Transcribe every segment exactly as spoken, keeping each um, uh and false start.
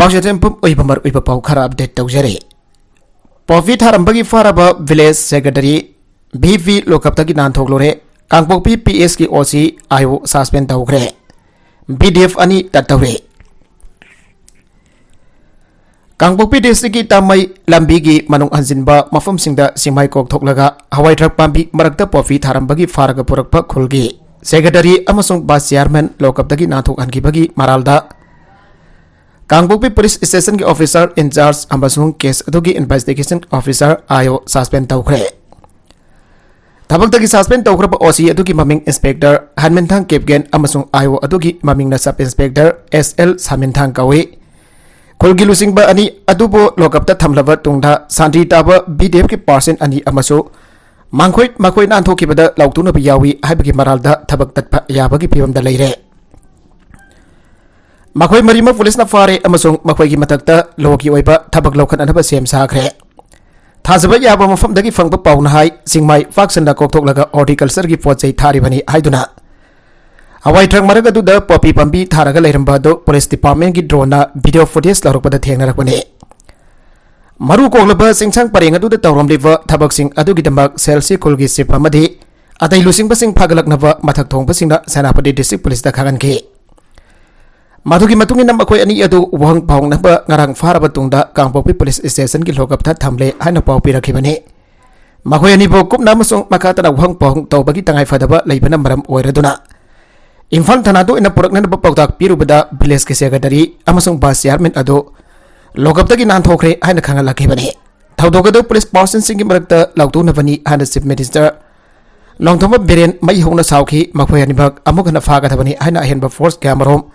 ꯄꯥꯎꯆꯦ ꯄꯨꯝ ꯑꯣꯏꯕ ꯃꯔꯨ ꯑꯣꯏꯕ ꯄꯥꯎ ꯈꯔ ꯑꯞꯗꯦꯠ ꯇꯧꯖꯔꯤ꯫ ꯄꯣꯄꯤ ꯊꯥꯔꯝꯕꯒꯤ ꯐꯥꯔꯕ ꯚꯤꯂꯦꯖ ꯁꯦꯀ꯭ꯔꯦꯇꯔꯤ ꯚꯤ ꯚꯤ ꯂꯣꯀꯞꯇꯒꯤ ꯅꯥꯟꯊꯣꯛꯂꯨꯔꯦ꯫ ꯀꯥꯡꯄꯣꯛꯄꯤ ꯄꯤ ꯑꯦꯁꯀꯤ ꯑꯣ ꯁꯤ ꯑꯥꯏ ꯑꯣ ꯁꯁꯄꯦꯟ ꯇꯧꯈ꯭ꯔꯦ꯫ ꯕꯤ ꯗꯤ ꯑꯦꯐ ꯑꯅꯤ ꯇꯠꯇꯧꯔꯦ꯫ ꯀꯥꯡꯄꯣꯛꯄꯤ ꯗꯤꯁꯇ꯭ꯔꯤꯛꯀꯤ ꯇꯥꯃꯩ ꯂꯝꯕꯤꯒꯤ ꯃꯅꯨꯡ ꯍꯟꯖꯤꯟꯕ ꯃꯐꯝꯁꯤꯡꯗ ꯁꯤꯡꯃꯥꯏ ꯀꯣꯛꯊꯣꯛꯂꯒ ꯍꯋꯥꯏ ꯊ꯭ꯔꯥꯛ ꯄꯥꯝꯕꯤ ꯃꯔꯛꯇ ꯄꯣꯄꯤ ꯊꯥꯔꯝꯕꯒꯤ ꯐꯥꯔꯒ ꯄꯨꯔꯛꯄ ꯈꯨꯜꯒꯤ ꯁꯦꯀ꯭ꯔꯦꯇꯔꯤ ꯑꯃꯁꯨꯡ ꯚꯥꯏꯁ ꯆꯤꯌꯥꯔꯃꯦꯟ ꯂꯣꯀꯞꯇꯒꯤ ꯅꯥꯟꯊꯣꯛꯍꯟꯈꯤꯕꯒꯤ ꯃꯔꯥꯜꯗ ꯀꯥꯡꯄꯣꯛꯄꯤ ꯄꯨꯂꯤꯁ ꯁ꯭ꯇꯦꯁꯟꯒꯤ ꯑꯣꯐꯤꯁꯥꯔ ꯏꯟꯆꯥꯔꯖ ꯑꯃꯁꯨꯡ ꯀꯦꯁ ꯑꯗꯨꯒꯤ investigation officer I O suspend ꯇꯧꯈ꯭ꯔꯦ꯫ ꯊꯕꯛꯇꯒꯤ ꯁꯁꯄꯦꯟ ꯇꯧꯈ꯭ꯔꯕ ꯑꯣ ꯁꯤ ꯑꯗꯨꯒꯤ ꯃꯃꯤꯡ ꯏꯟꯁꯄꯦꯛꯇꯔ ꯍꯟꯃꯤꯟꯊꯥꯡ ꯀꯦꯞꯒꯦꯟ ꯑꯃꯁꯨꯡ ꯑꯥꯏ ꯑꯣ ꯑꯗꯨꯒꯤ ꯃꯃꯤꯡꯅ ꯁꯕ ꯏꯟꯁꯄꯦꯛꯇꯔ ꯑꯦꯁ ꯑꯦꯜ ꯁꯥꯃꯤꯟꯊꯥꯡ ꯀꯧꯏ꯫ ꯈꯨꯜꯒꯤ ꯂꯨꯆꯤꯡꯕ ꯑꯅꯤ ꯑꯗꯨꯕꯨ ꯂꯣꯀꯞꯇ ꯊꯝꯂꯕ ꯇꯨꯡꯗ ꯁꯥꯟꯇꯤ ꯇꯥꯕ ꯕꯤ ꯗꯤ ꯑꯦꯐꯀꯤ ꯄꯥꯔꯁꯟ ꯑꯅꯤ ꯑꯃꯁꯨ ꯃꯈꯣꯏ ꯃꯈꯣꯏ ꯅꯥꯟꯊꯣꯛꯈꯤꯕꯗ ꯂꯥꯎꯊꯣꯛꯅꯕ ꯌꯥꯎꯏ ꯍꯥꯏꯕꯒꯤ ꯃꯔꯥꯜꯗ ꯊꯕꯛ ꯇꯠꯄ ꯌꯥꯕꯒꯤ ꯐꯤꯕꯝꯗ ꯂꯩꯔꯦ꯫ ꯃꯈꯣꯏ ꯃꯔꯤꯃꯛ ꯄꯨꯂꯤꯁꯅ ꯐꯥꯔꯦ ꯑꯃꯁꯨꯡ ꯃꯈꯣꯏꯒꯤ ꯃꯊꯛꯇ ꯂꯣꯒꯤ ꯑꯣꯏꯕ ꯊꯕꯛ ꯂꯧꯈꯠꯅꯅꯕ ꯁꯦꯝ ꯁꯥꯈ꯭ꯔꯦ꯫ ꯊꯥꯖꯕ ꯌꯥꯕ ꯃꯐꯝꯗꯒꯤ ꯐꯪꯕ ꯄꯥꯎꯅ ꯍꯥꯏ, ꯁꯤꯡꯃꯥꯏ ꯄꯥꯛ ꯁꯟꯅ ꯀꯣꯛꯊꯣꯛꯂꯒ ꯍꯣꯔꯇꯤꯀꯜꯆꯔꯒꯤ ꯄꯣꯠ ꯆꯩ ꯊꯥꯔꯤꯕꯅꯤ ꯍꯥꯏꯗꯨꯅ ꯍꯋꯥꯏ ꯊ꯭ꯔꯥꯛ ꯃꯔꯛ ꯑꯗꯨꯗ ꯄꯣꯄꯤ ꯄꯥꯝꯕꯤ ꯊꯥꯔꯒ ꯂꯩꯔꯝꯕ ꯑꯗꯨ ꯄꯨꯂꯤꯁ ꯗꯤꯄꯥꯔꯠꯃꯦꯟꯒꯤ ꯗ꯭ꯔꯣꯟꯅ ꯚꯤꯗꯤꯑꯣ ꯐꯨꯇꯦꯖ ꯂꯧꯔꯛꯄꯗ ꯊꯦꯡꯅꯔꯛꯄꯅꯤ꯫ ꯃꯔꯨ ꯀꯣꯛꯂꯕ ꯆꯤꯡꯁꯥꯡ ꯄꯔꯦꯡ ꯑꯗꯨꯗ ꯇꯧꯔꯝꯂꯤꯕ ꯊꯕꯛꯁꯤꯡ ꯑꯗꯨꯒꯤꯗꯃꯛ ꯁꯦꯜꯁꯤ ꯈꯨꯜꯒꯤ ꯆꯤꯐ ꯑꯃꯗꯤ ꯑꯇꯩ ꯂꯨꯆꯤꯡꯕꯁꯤꯡ ꯐꯥꯒꯠꯂꯛꯅꯕ ꯃꯊꯛ ꯊꯣꯡꯕꯁꯤꯡꯅ ꯁꯦꯅꯥꯄꯇꯤ ꯗꯤꯁꯇ꯭ꯔꯤꯛ ꯄꯨꯂꯤꯁꯇ ꯈꯪꯍꯟꯈꯤ꯫ ꯃꯗꯨꯒꯤ ꯃꯇꯨꯡ ꯏꯟꯅ ꯃꯈꯣꯏ ꯑꯅꯤ ꯑꯗꯨ ꯋꯥꯍꯪ ꯄꯥꯎꯅꯕ ꯉꯔꯥꯡ ꯐꯥꯔꯕ ꯇꯨꯡꯗ ꯀꯥꯡꯄꯣꯛꯄꯤ ꯄꯨꯂꯤꯁ ꯁ꯭ꯇꯦꯁꯟꯒꯤ ꯂꯣꯀꯞꯇ ꯊꯝꯂꯦ ꯍꯥꯏꯅ ꯄꯥꯎ ꯄꯤꯔꯛꯈꯤꯕꯅꯤ꯫ ꯃꯈꯣꯏ ꯑꯅꯤꯕꯨ ꯀꯨꯞꯅ ꯑꯃꯁꯨꯡ ꯃꯈꯥ ꯇꯥꯅ ꯋꯥꯍꯪ ꯄꯥꯎꯍꯪ ꯇꯧꯕꯒꯤ ꯇꯉꯥꯏ ꯐꯗꯕ ꯂꯩꯕꯅ ꯃꯔꯝ ꯑꯣꯏꯔꯗꯨꯅ ꯏꯝꯐꯥꯜ ꯊꯅꯥꯗ ꯑꯣꯏꯅ ꯄꯨꯔꯛꯅꯅꯕ ꯄꯥꯎꯇꯥꯛ ꯄꯤꯔꯨꯕꯗ ꯚꯤꯂꯦꯖꯀꯤ ꯁꯦꯀ꯭ꯔꯦꯇꯔꯤ ꯑꯃꯁꯨꯡ ꯚꯥꯏꯁ ꯆꯤꯌꯥꯔꯃꯦꯟ ꯑꯗꯨ ꯂꯣꯀꯞꯇꯒꯤ ꯅꯥꯟꯊꯣꯛꯈ꯭ꯔꯦ ꯍꯥꯏꯅ ꯈꯪꯍꯜꯂꯛꯈꯤꯕꯅꯤ꯫ ꯊꯧꯗꯣꯛ ꯑꯗꯨ ꯄꯨꯂꯤꯁ ꯄꯥꯔꯁꯟꯁꯤꯡꯒꯤ ꯃꯔꯛꯇ ꯂꯥꯎꯊꯣꯛꯅꯕꯅꯤ ꯍꯥꯏꯅ ꯆꯤꯐ ꯃꯤꯅꯤꯁꯇꯔ ꯅꯣꯡꯊꯣꯝꯕꯝ ꯕꯤꯔꯦꯟ ꯃꯩ ꯍꯧꯅ ꯁꯥꯎꯈꯤ꯫ ꯃꯈꯣꯏ ꯑꯅꯤꯃꯛ ꯑꯃꯨꯛ ꯍꯟꯅ ꯐꯥꯒꯗꯕꯅꯤ ꯍꯥꯏꯅ ꯑꯍꯦꯟꯕ ꯐꯣꯔꯁ ꯀꯌꯥꯃꯔꯣꯝ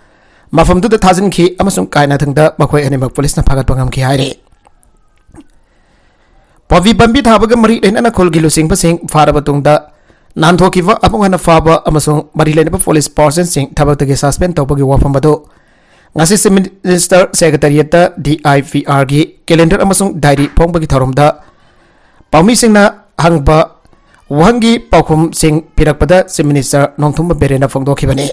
ꯃꯐꯝꯗꯨꯗ ꯊꯥꯖꯤꯟꯈꯤ ꯑꯃꯁꯨꯡ ꯀꯥꯏꯅꯊꯪꯗ ꯃꯈꯣꯏ ꯑꯅꯤꯃꯛ ꯄꯨꯂꯤꯁꯅ ꯐꯥꯒꯠꯄ ꯉꯝꯈꯤ ꯍꯥꯏꯔꯤ꯫ ꯄꯣꯄꯤ ꯄꯥꯝꯕꯤ ꯊꯥꯕꯒ ꯃꯔꯤ ꯂꯩꯅꯅ ꯈꯨꯜꯒꯤ ꯂꯨꯆꯤꯡꯕꯁꯤꯡ ꯐꯥꯔꯕ ꯇꯨꯡꯗ ꯅꯥꯟꯊꯣꯛꯈꯤꯕ ꯑꯃꯨꯛ ꯍꯟꯅ ꯐꯥꯕ ꯑꯃꯁꯨꯡ ꯃꯔꯤ ꯂꯩꯅꯕ ꯄꯨꯂꯤꯁ ꯄꯥꯔꯁꯟꯁꯤꯡ ꯊꯕꯛꯇꯒꯤ ꯁꯁꯄꯦꯟ ꯇꯧꯕꯒꯤ ꯋꯥꯐꯝ ꯑꯗꯨ ꯉꯁꯤ ꯆꯤꯐ ꯃꯤꯅꯤꯁꯇꯔ ꯁꯦꯀ꯭ꯔꯦꯇꯔꯤꯌꯦꯠꯇ ꯗꯤ ꯑꯥꯏ ꯄꯤ ꯑꯥꯔꯒꯤ ꯀꯦꯂꯦꯟꯗꯔ ꯑꯃꯁꯨꯡ ꯗꯥꯏꯔꯤ ꯐꯣꯡꯕꯒꯤ ꯊꯧꯔꯝꯗ ꯄꯥꯎꯃꯤꯁꯤꯡꯅ ꯍꯪꯕ ꯋꯥꯍꯪꯒꯤ ꯄꯥꯎꯈꯨꯝꯁꯤꯡ ꯄꯤꯔꯛꯄꯗ ꯆꯤꯐ ꯃꯤꯅꯤꯁꯇꯔ ꯅꯣꯡꯊꯣꯝꯕꯝ ꯕꯤꯔꯦꯟꯅ ꯐꯣꯡꯗꯣꯛꯈꯤꯕꯅꯤ꯫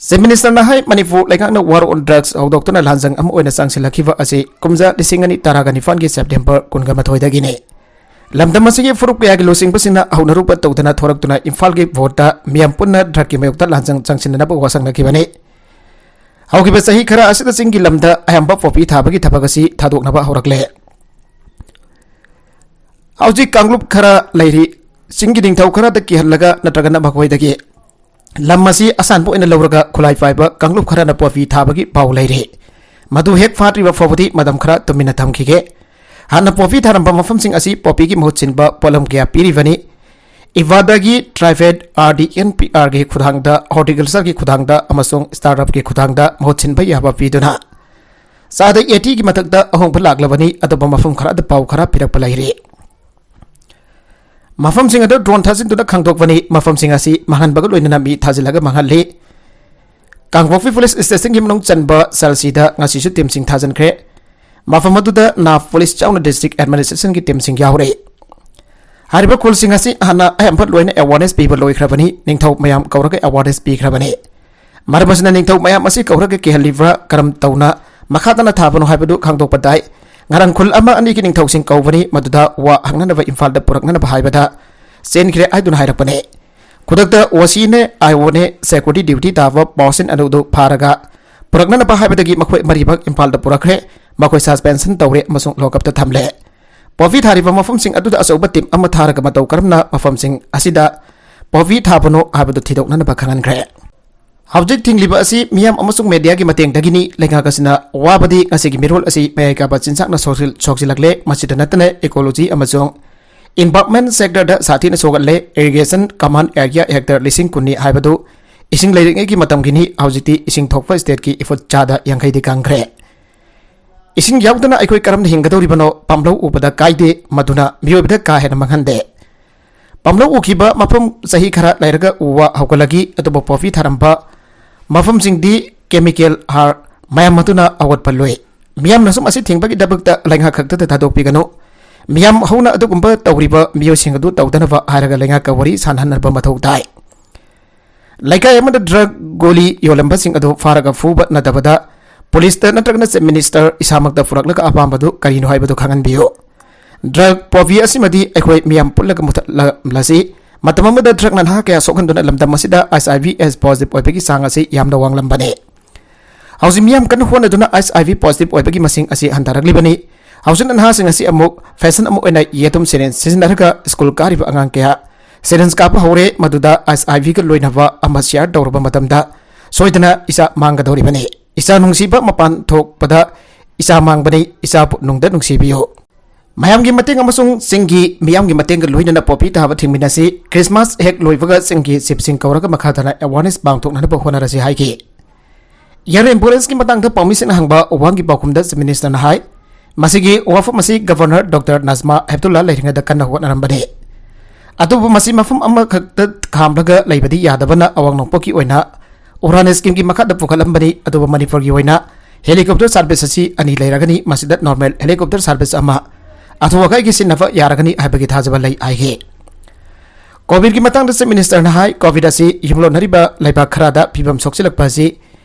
ꯆꯤꯐ ꯃꯤꯅꯤꯁꯇꯔꯅ ꯍꯥꯏ, ꯃꯅꯤꯄꯨꯔ ꯂꯩꯉꯥꯛꯅ ꯋꯥꯔ ꯑꯣꯟ ꯗ꯭ꯔꯒꯁ ꯍꯧꯗꯣꯛꯇꯨꯅ ꯂꯥꯟꯖꯪ ꯑꯃ ꯑꯣꯏꯅ ꯆꯪꯁꯤꯜꯂꯛꯈꯤꯕ ꯑꯁꯤ ꯀꯨꯝꯖꯥ ꯂꯤꯁꯤꯡ ꯑꯅꯤ ꯇꯔꯥꯒ ꯅꯤꯄꯥꯟꯒꯤ ꯁꯦꯞꯇꯦꯝꯕꯔ ꯀꯨꯟꯒ ꯃꯥꯊꯣꯏꯗꯒꯤꯅꯤ꯫ ꯂꯝꯗꯝ ꯑꯁꯤꯒꯤ ꯐꯨꯔꯨꯞ ꯀꯌꯥꯒꯤ ꯂꯨꯆꯤꯡꯕꯁꯤꯡꯅ ꯍꯧꯅꯔꯨꯕ ꯇꯧꯗꯅ ꯊꯣꯔꯛꯇꯨꯅ ꯏꯝꯐꯥꯜꯒꯤ ꯚꯣꯠꯇ ꯃꯤꯌꯥꯝ ꯄꯨꯟꯅ ꯗ꯭ꯔꯒꯀꯤ ꯃꯥꯌꯣꯛꯇ ꯂꯥꯟꯖꯪ ꯆꯪꯁꯤꯟꯅꯅꯕ ꯋꯥꯁꯛꯅꯈꯤꯕꯅꯤ꯫ ꯍꯧꯈꯤꯕ ꯆꯍꯤ ꯈꯔ ꯑꯁꯤꯗ ꯆꯤꯡꯒꯤ ꯂꯝꯗ ꯑꯌꯥꯝꯕ ꯄꯣꯄꯤ ꯊꯥꯕꯒꯤ ꯊꯕꯛ ꯑꯁꯤ ꯊꯥꯗꯣꯛꯅꯕ ꯍꯧꯔꯛꯂꯦ꯫ ꯍꯧꯖꯤꯛ ꯀꯥꯡꯂꯨꯞ ꯈꯔ ꯂꯩꯔꯤ, ꯆꯤꯡꯒꯤ ꯅꯤꯡꯊꯧ ꯈꯔꯗ ꯀꯤꯍꯜꯂꯒ ꯅꯠꯇ꯭ꯔꯒꯅ ꯃꯈꯣꯏꯗꯒꯤ ꯂꯝ ꯑꯁꯤ ꯑꯁꯥꯟꯕ ꯑꯣꯏꯅ ꯂꯧꯔꯒ ꯈꯨꯠꯂꯥꯏ ꯄꯥꯏꯕ ꯀꯥꯡꯂꯨꯞ ꯈꯔꯅ ꯄꯣꯄꯤ ꯊꯥꯕꯒꯤ ꯄꯥꯎ ꯂꯩꯔꯤ꯫ ꯃꯗꯨ ꯍꯦꯛ ꯐꯥꯗ꯭ꯔꯤꯕ ꯐꯥꯎꯕꯗꯤ ꯃꯇꯝ ꯈꯔ ꯇꯨꯃꯤꯟꯅ ꯊꯝꯈꯤꯒꯦ꯫ ꯍꯥꯟꯅ ꯄꯣꯄꯤ ꯊꯥꯔꯝꯕ ꯃꯐꯝꯁꯤꯡ ꯑꯁꯤ ꯄꯣꯄꯤꯒꯤ ꯃꯍꯨꯠ ꯁꯤꯟꯕ ꯄꯣꯠꯂꯝ ꯀꯌꯥ ꯄꯤꯔꯤꯕꯅꯤ꯫ ꯏꯕꯥꯗꯒꯤ ꯇ꯭ꯔꯥꯏꯐꯦꯠ, ꯑꯥꯔ ꯗꯤ ꯑꯦꯟ ꯄꯤ ꯑꯥꯔꯒꯤ ꯈꯨꯠꯊꯥꯡꯗ, ꯍꯣꯔꯇꯤꯀꯜꯆꯔꯒꯤ ꯈꯨꯠꯊꯥꯡꯗ ꯑꯃꯁꯨꯡ ꯁ꯭ꯇꯥꯔꯠꯑꯞꯀꯤ ꯈꯨꯠꯊꯥꯡꯗ ꯃꯍꯨꯠ ꯁꯤꯟꯕ ꯌꯥꯕ ꯄꯤꯗꯨꯅ ꯆꯥꯗ ꯑꯩꯠꯇꯤꯒꯤ ꯃꯊꯛꯇ ꯑꯍꯣꯡꯕ ꯂꯥꯛꯂꯕꯅꯤ꯫ ꯑꯇꯣꯞꯄ ꯃꯐꯝ ꯈꯔꯗ ꯄꯥꯎ ꯈꯔ ꯄꯤꯔꯛꯄ ꯂꯩꯔꯤ꯫ ꯃꯐꯝꯁꯤꯡ ꯑꯗꯨ ꯗ꯭ꯔꯣꯟ ꯊꯥꯖꯤꯟꯗꯨꯅ ꯈꯪꯗꯣꯛꯄꯅꯤ꯫ ꯃꯐꯝꯁꯤꯡ ꯑꯁꯤ ꯃꯥꯡꯍꯟꯕꯒ ꯂꯣꯏꯅꯅ ꯃꯤ ꯊꯥꯖꯤꯜꯂꯒ ꯃꯥꯡꯍꯜꯂꯤ꯫ ꯀꯥꯡꯄꯣꯛꯄꯤ ꯄꯨꯂꯤꯁ ꯁ꯭ꯇꯦꯁꯟꯒꯤ ꯃꯅꯨꯡ ꯆꯟꯕ ꯁꯦꯜꯁꯤꯗ ꯉꯁꯤꯁꯨ ꯇꯤꯝꯁꯤꯡ ꯊꯥꯖꯤꯟꯈ꯭ꯔꯦ꯫ ꯃꯐꯝ ꯑꯗꯨꯗ ꯅꯥꯞ ꯄꯨꯂꯤꯁ ꯌꯥꯎꯅ ꯗꯤꯁꯇ꯭ꯔꯤꯛ ꯑꯦꯗꯃꯤꯅꯤꯁꯇ꯭ꯔꯦꯁꯟꯒꯤ ꯇꯤꯝꯁꯤꯡ ꯌꯥꯎꯔꯤ꯫ ꯍꯥꯏꯔꯤꯕ ꯈꯨꯜꯁꯤꯡ ꯑꯁꯤ ꯍꯥꯟꯅ ꯑꯌꯥꯝꯕ ꯂꯣꯏꯅ ꯑꯦꯋꯥꯔꯅꯦꯁ ꯄꯤꯕ ꯂꯣꯏꯈ꯭ꯔꯕꯅꯤ꯫ ꯅꯤꯡꯊꯧ ꯃꯌꯥꯝ ꯀꯧꯔꯒ ꯑꯦꯋꯥꯔꯅꯦꯁ ꯄꯤꯈ꯭ꯔꯕꯅꯤ꯫ ꯃꯔꯝ ꯑꯁꯤꯅ ꯅꯤꯡꯊꯧ ꯃꯌꯥꯝ ꯑꯁꯤ ꯀꯧꯔꯒ ꯀꯤꯍꯜꯂꯤꯕ꯭ꯔꯥ, ꯀꯔꯝ ꯇꯧꯅ ꯃꯈꯥ ꯇꯥꯅ ꯊꯥꯕꯅꯣ ꯍꯥꯏꯕꯗꯨ ꯈꯪꯗꯣꯛꯄ ꯇꯥꯏ꯫ ꯉꯔꯥꯡ ꯈꯨꯜ ꯑꯃ ꯑꯅꯤꯒꯤ ꯅꯤꯡꯊꯧꯁꯤꯡ ꯀꯧꯕꯅꯤ, ꯃꯗꯨꯗ ꯋꯥ ꯍꯪꯅꯅꯕ ꯏꯝꯐꯥꯜꯗ ꯄꯨꯔꯛꯅꯅꯕ ꯍꯥꯏꯕꯗ ꯆꯦꯟꯈ꯭ꯔꯦ ꯍꯥꯏꯗꯨꯅ ꯍꯥꯏꯔꯛꯄꯅꯦ꯫ ꯈꯨꯗꯛꯇ ꯑꯣ ꯁꯤꯅꯦ, ꯑꯥꯏ ꯑꯣꯅꯦ, ꯁꯦꯀ꯭ꯌꯨꯔꯤꯇꯤ ꯗ꯭ꯌꯨꯇꯤ ꯇꯥꯕ ꯄꯥꯔꯁꯟ ꯑꯗꯨꯗꯨ ꯐꯥꯔꯒ ꯄꯨꯔꯛꯅꯅꯕ ꯍꯥꯏꯕꯗꯒꯤ ꯃꯈꯣꯏ ꯃꯔꯤꯃꯛ ꯏꯝꯐꯥꯜꯗ ꯄꯨꯔꯛꯈ꯭ꯔꯦ꯫ ꯃꯈꯣꯏ ꯁꯁꯄꯦꯟꯁꯟ ꯇꯧꯔꯦ ꯑꯃꯁꯨꯡ ꯂꯣꯀꯞꯇ ꯊꯝꯂꯦ꯫ ꯄꯣꯄꯤ ꯊꯥꯔꯤꯕ ꯃꯐꯝꯁꯤꯡ ꯑꯗꯨꯗ ꯑꯆꯧꯕ ꯇꯤꯝ ꯑꯃ ꯊꯥꯔꯒ ꯃꯇꯧ ꯀꯔꯝꯅ ꯃꯐꯝꯁꯤꯡ ꯑꯁꯤꯗ ꯄꯣꯄꯤ ꯊꯥꯕꯅꯣ ꯍꯥꯏꯕꯗꯨ ꯊꯤꯗꯣꯛꯅꯅꯕ ꯈꯪꯍꯟꯈ꯭ꯔꯦ꯫ ꯍꯧꯖꯤꯛ ꯊꯤꯡꯂꯤꯕ ꯑꯁꯤ ꯃꯤꯌꯥꯝ ꯑꯃꯁꯨꯡ ꯃꯦꯗꯤꯌꯥꯒꯤ ꯃꯇꯦꯡꯗꯒꯤꯅꯤ꯫ ꯂꯩꯉꯥꯛ ꯑꯁꯤꯅ ꯋꯥꯕꯗꯤ ꯉꯁꯤꯒꯤ ꯃꯤꯔꯣꯜ ꯑꯁꯤ ꯃꯌꯥꯏ ꯀꯥꯕ ꯆꯤꯟꯖꯥꯛꯅ ꯁꯣꯛꯆꯤꯜ-, ꯁꯣꯛꯆꯤꯜꯂꯛꯂꯦ꯫ ꯃꯁꯤꯗ ꯅꯠꯇꯅ ꯏꯀꯣꯂꯣꯖꯤ ꯑꯃꯁꯨꯡ ꯏꯟꯚꯥꯏꯔꯟꯃꯦꯟ ꯁꯦꯛꯇꯔꯗ ꯁꯥꯊꯤꯅ ꯁꯣꯛꯍꯜꯂꯦ꯫ ꯏꯔꯤꯒꯦꯁꯟ ꯀꯃꯥꯟ ꯑꯦꯔꯤꯌꯥ ꯍꯦꯛꯇꯔ ꯂꯤꯁꯤꯡ ꯀꯨꯟꯅꯤ ꯍꯥꯏꯕꯗꯨ ꯏꯁꯤꯡ ꯂꯩꯔꯤꯉꯩꯒꯤ ꯃꯇꯝꯒꯤꯅꯤ꯫ ꯍꯧꯖꯤꯛꯇꯤ ꯏꯁꯤꯡ ꯊꯣꯛꯄ ꯁ꯭ꯇꯦꯠꯀꯤ ꯏꯐꯨꯠ ꯆꯥꯗ ꯌꯥꯡꯈꯩꯗꯤ ꯀꯪꯈ꯭ꯔꯦ꯫ ꯏꯁꯤꯡ ꯌꯥꯎꯗꯅ ꯑꯩꯈꯣꯏ ꯀꯔꯝꯅ ꯍꯤꯡꯒꯗꯧꯔꯤꯕꯅꯣ? ꯄꯥꯝꯂꯧ ꯎꯕꯗ ꯀꯥꯏꯗꯦ, ꯃꯗꯨꯅ ꯃꯤꯑꯣꯏꯕꯗ ꯀꯥ ꯍꯦꯟꯅ ꯃꯥꯡꯍꯟꯗꯦ꯫ ꯄꯥꯝꯂꯧ ꯎꯈꯤꯕ ꯃꯐꯝ ꯆꯍꯤ ꯈꯔ ꯂꯩꯔꯒ ꯎ ꯋꯥ ꯍꯧꯒꯠꯂꯛꯏ꯫ ꯑꯗꯨꯕꯨ ꯄꯣꯄꯤ ꯊꯥꯔꯝꯕ ꯃꯐꯝꯁꯤꯡꯗꯤ ꯀꯦꯃꯤꯀꯦꯜ ꯍꯥꯔ ꯃꯌꯥꯝ ꯑꯗꯨꯅ ꯑꯋꯥꯠꯄ ꯂꯣꯏ꯫ ꯃꯤꯌꯥꯝꯅ ꯁꯨꯝ ꯑꯁꯤ ꯊꯤꯡꯕꯒꯤꯗꯃꯛꯇ ꯂꯩꯉꯥꯛ ꯈꯛꯇꯗ ꯊꯥꯗꯣꯛꯄꯤꯒꯅꯨ꯫ ꯃꯤꯌꯥꯝ ꯍꯧꯅ ꯑꯗꯨꯒꯨꯝꯕ ꯇꯧꯔꯤꯕ ꯃꯤꯑꯣꯏꯁꯤꯡ ꯑꯗꯨ ꯇꯧꯗꯅꯕ ꯍꯥꯏꯔꯒ ꯂꯩꯉꯥꯛꯀ ꯋꯥꯔꯤ ꯁꯥꯟꯅꯍꯟꯅꯕ ꯃꯊꯧ ꯇꯥꯏ꯫ ꯂꯩꯀꯥꯏ ꯑꯃꯗ ꯗ꯭ꯔꯒ ꯒꯣꯂꯤ ꯌꯣꯜꯂꯝꯕꯁꯤꯡ ꯑꯗꯨ ꯐꯥꯔꯒ ꯐꯨꯕ ꯅꯠꯇꯕꯗ ꯄꯨꯂꯤꯁꯇ ꯅꯠꯇ꯭ꯔꯒꯅ ꯆꯤꯐ ꯃꯤꯅꯤꯁꯇꯔ ꯏꯁꯥꯃꯛꯇ ꯄꯨꯔꯛꯂꯒ ꯑꯄꯥꯝꯕꯗꯨ ꯀꯔꯤꯅꯣ ꯍꯥꯏꯕꯗꯨ ꯈꯪꯍꯟꯕꯤꯌꯨ꯫ ꯗ꯭ꯔꯒ ꯄꯣꯄꯤ ꯑꯁꯤꯃꯗꯤ ꯑꯩꯈꯣꯏ ꯃꯤꯌꯥꯝ ꯄꯨꯜꯂꯒ ꯃꯨꯊꯠꯂꯁꯤ꯫ ꯃꯇꯝ ꯑꯃꯗ ꯗ꯭ꯔꯒꯅ ꯅꯍꯥ ꯀꯌꯥ ꯁꯣꯛꯍꯟꯗꯨꯅ ꯂꯝꯗꯝ ꯑꯁꯤꯗ ꯑꯩꯆ ꯑꯥꯏ ꯚꯤ ꯑꯦꯁ ꯄꯣꯖꯤꯇꯤꯚ ꯑꯣꯏꯕꯒꯤ ꯆꯥꯡ ꯑꯁꯤ ꯌꯥꯝꯅ ꯋꯥꯡꯂꯝꯕꯅꯤ꯫ ꯍꯧꯖꯤꯛ ꯃꯤꯌꯥꯝ ꯀꯟꯅ ꯍꯣꯠꯅꯗꯨꯅ ꯑꯩꯆ ꯑꯥꯏ ꯚꯤ ꯄꯣꯖꯤꯇꯤꯚ ꯑꯣꯏꯕꯒꯤ ꯃꯁꯤꯡ ꯑꯁꯤ ꯍꯟꯊꯔꯛꯂꯤꯕꯅꯤ꯫ ꯍꯧꯖꯤꯛꯅ ꯅꯍꯥꯁꯤꯡ ꯑꯁꯤ ꯑꯃꯨꯛ ꯐꯦꯁꯟ ꯑꯃ ꯑꯣꯏꯅ ꯌꯦꯇꯨꯝ ꯁꯤꯔꯤꯟꯖ ꯁꯤꯖꯤꯟꯅꯔꯒ ꯁ꯭ꯀꯨꯜ ꯀꯥꯔꯤꯕ ꯑꯉꯥꯡ ꯀꯌꯥ ꯁꯤꯔꯤꯟꯖ ꯀꯥꯞꯄ ꯍꯧꯔꯦ, ꯃꯗꯨꯗ ꯑꯩꯆ ꯑꯥꯏ ꯚꯤꯒ ꯂꯣꯏꯅꯕ ꯑꯃ ꯁꯤꯌꯥꯔ ꯇꯧꯔꯕ ꯃꯇꯝꯗ ꯁꯣꯏꯗꯅ ꯏꯆꯥ ꯃꯥꯡꯒꯗꯧꯔꯤꯕꯅꯤ꯫ ꯏꯆꯥ ꯅꯨꯡꯁꯤꯕ ꯃꯄꯥꯟ ꯊꯣꯛꯄꯗ ꯏꯆꯥ ꯃꯥꯡꯕꯅꯤ, ꯏꯆꯥꯕꯨ ꯅꯨꯡꯗ ꯅꯨꯡꯁꯤꯕꯤꯌꯨ꯫ ꯃꯌꯥꯝꯒꯤ ꯃꯇꯦꯡ ꯑꯃꯁꯨꯡ ꯆꯤꯡꯒꯤ ꯃꯤꯌꯥꯝꯒꯤ ꯃꯇꯦꯡꯒ ꯂꯣꯏꯅꯅ ꯄꯣꯄꯤ ꯊꯥꯕ ꯊꯤꯡꯃꯤꯟꯅꯁꯤ꯫ ꯈ꯭ꯔꯤꯁꯃꯥꯁ ꯍꯦꯛ ꯂꯣꯏꯕꯒ ꯆꯤꯡꯒꯤ ꯆꯤꯞꯁꯤꯡ ꯀꯧꯔꯒ ꯃꯈꯥ ꯇꯥꯅ ꯑꯦꯋꯥꯔꯅꯦꯁ ꯄꯥꯡꯊꯣꯛꯅꯅꯕ ꯍꯣꯠꯅꯔꯁꯤ ꯍꯥꯏꯈꯤ꯫ ꯏꯌꯔ ꯑꯦꯝꯕꯨꯂꯦꯟꯁꯀꯤ ꯃꯇꯥꯡꯗ ꯄꯥꯎꯃꯤꯁꯤꯡꯅ ꯍꯪꯕ ꯋꯥꯍꯪꯒꯤ ꯄꯥꯎꯈꯨꯝꯗ ꯆꯤꯐ ꯃꯤꯅꯤꯁꯇꯔꯅ ꯍꯥꯏ, ꯃꯁꯤꯒꯤ ꯋꯥꯐꯝ ꯑꯁꯤ ꯒꯚꯔꯅꯔ ꯗꯣꯛꯇꯔ ꯅꯖꯃꯥ ꯍꯦꯞꯇꯨꯜꯂꯥ ꯂꯩꯔꯤꯉꯩꯗ ꯀꯟꯅ ꯍꯣꯠꯅꯔꯝꯕꯅꯤ꯫ ꯑꯗꯨꯕꯨ ꯃꯁꯤ ꯃꯐꯝ ꯑꯃꯈꯛꯇ ꯈꯥꯝꯂꯒ ꯂꯩꯕꯗꯤ ꯌꯥꯗꯕꯅ ꯑꯋꯥꯡ ꯅꯣꯡꯄꯣꯛꯀꯤ ꯑꯣꯏꯅ ꯎꯔꯥꯟ ꯁ꯭ꯀꯤꯝꯒꯤ ꯃꯈꯥꯗ ꯄꯨꯈꯠꯂꯝꯕꯅꯤ꯫ ꯑꯗꯨꯕꯨ ꯃꯅꯤꯄꯨꯔꯒꯤ ꯑꯣꯏꯅ ꯍꯦꯂꯤꯀꯣꯞꯇꯔ ꯁꯥꯔꯚꯤꯁ ꯑꯁꯤ ꯑꯅꯤ ꯂꯩꯔꯒꯅꯤ꯫ ꯃꯁꯤꯗ ꯅꯣꯔꯃꯦꯜ ꯍꯦꯂꯤꯀꯣꯞꯇꯔ ꯁꯥꯔꯚꯤꯁ ꯑꯃ, ꯑꯊꯨ ꯑꯀꯥꯏꯒꯤ ꯁꯤꯖꯤꯟꯅꯕ ꯌꯥꯔꯒꯅꯤ ꯍꯥꯏꯕꯒꯤ ꯊꯥꯖꯕ ꯂꯩ ꯍꯥꯏꯈꯤ꯫ ꯀꯣꯚꯤꯗꯀꯤ ꯃꯇꯥꯡꯗ ꯆꯤꯐ ꯃꯤꯅꯤꯁꯇꯔꯅ ꯍꯥꯏ, ꯀꯣꯚꯤꯗ ꯑꯁꯤ ꯌꯨꯝꯂꯣꯟꯅꯔꯤꯕ ꯂꯩꯕꯥꯛ ꯈꯔꯗ ꯐꯤꯕꯝ ꯁꯣꯛꯆꯤꯜꯂꯛꯄ ꯑꯁꯤ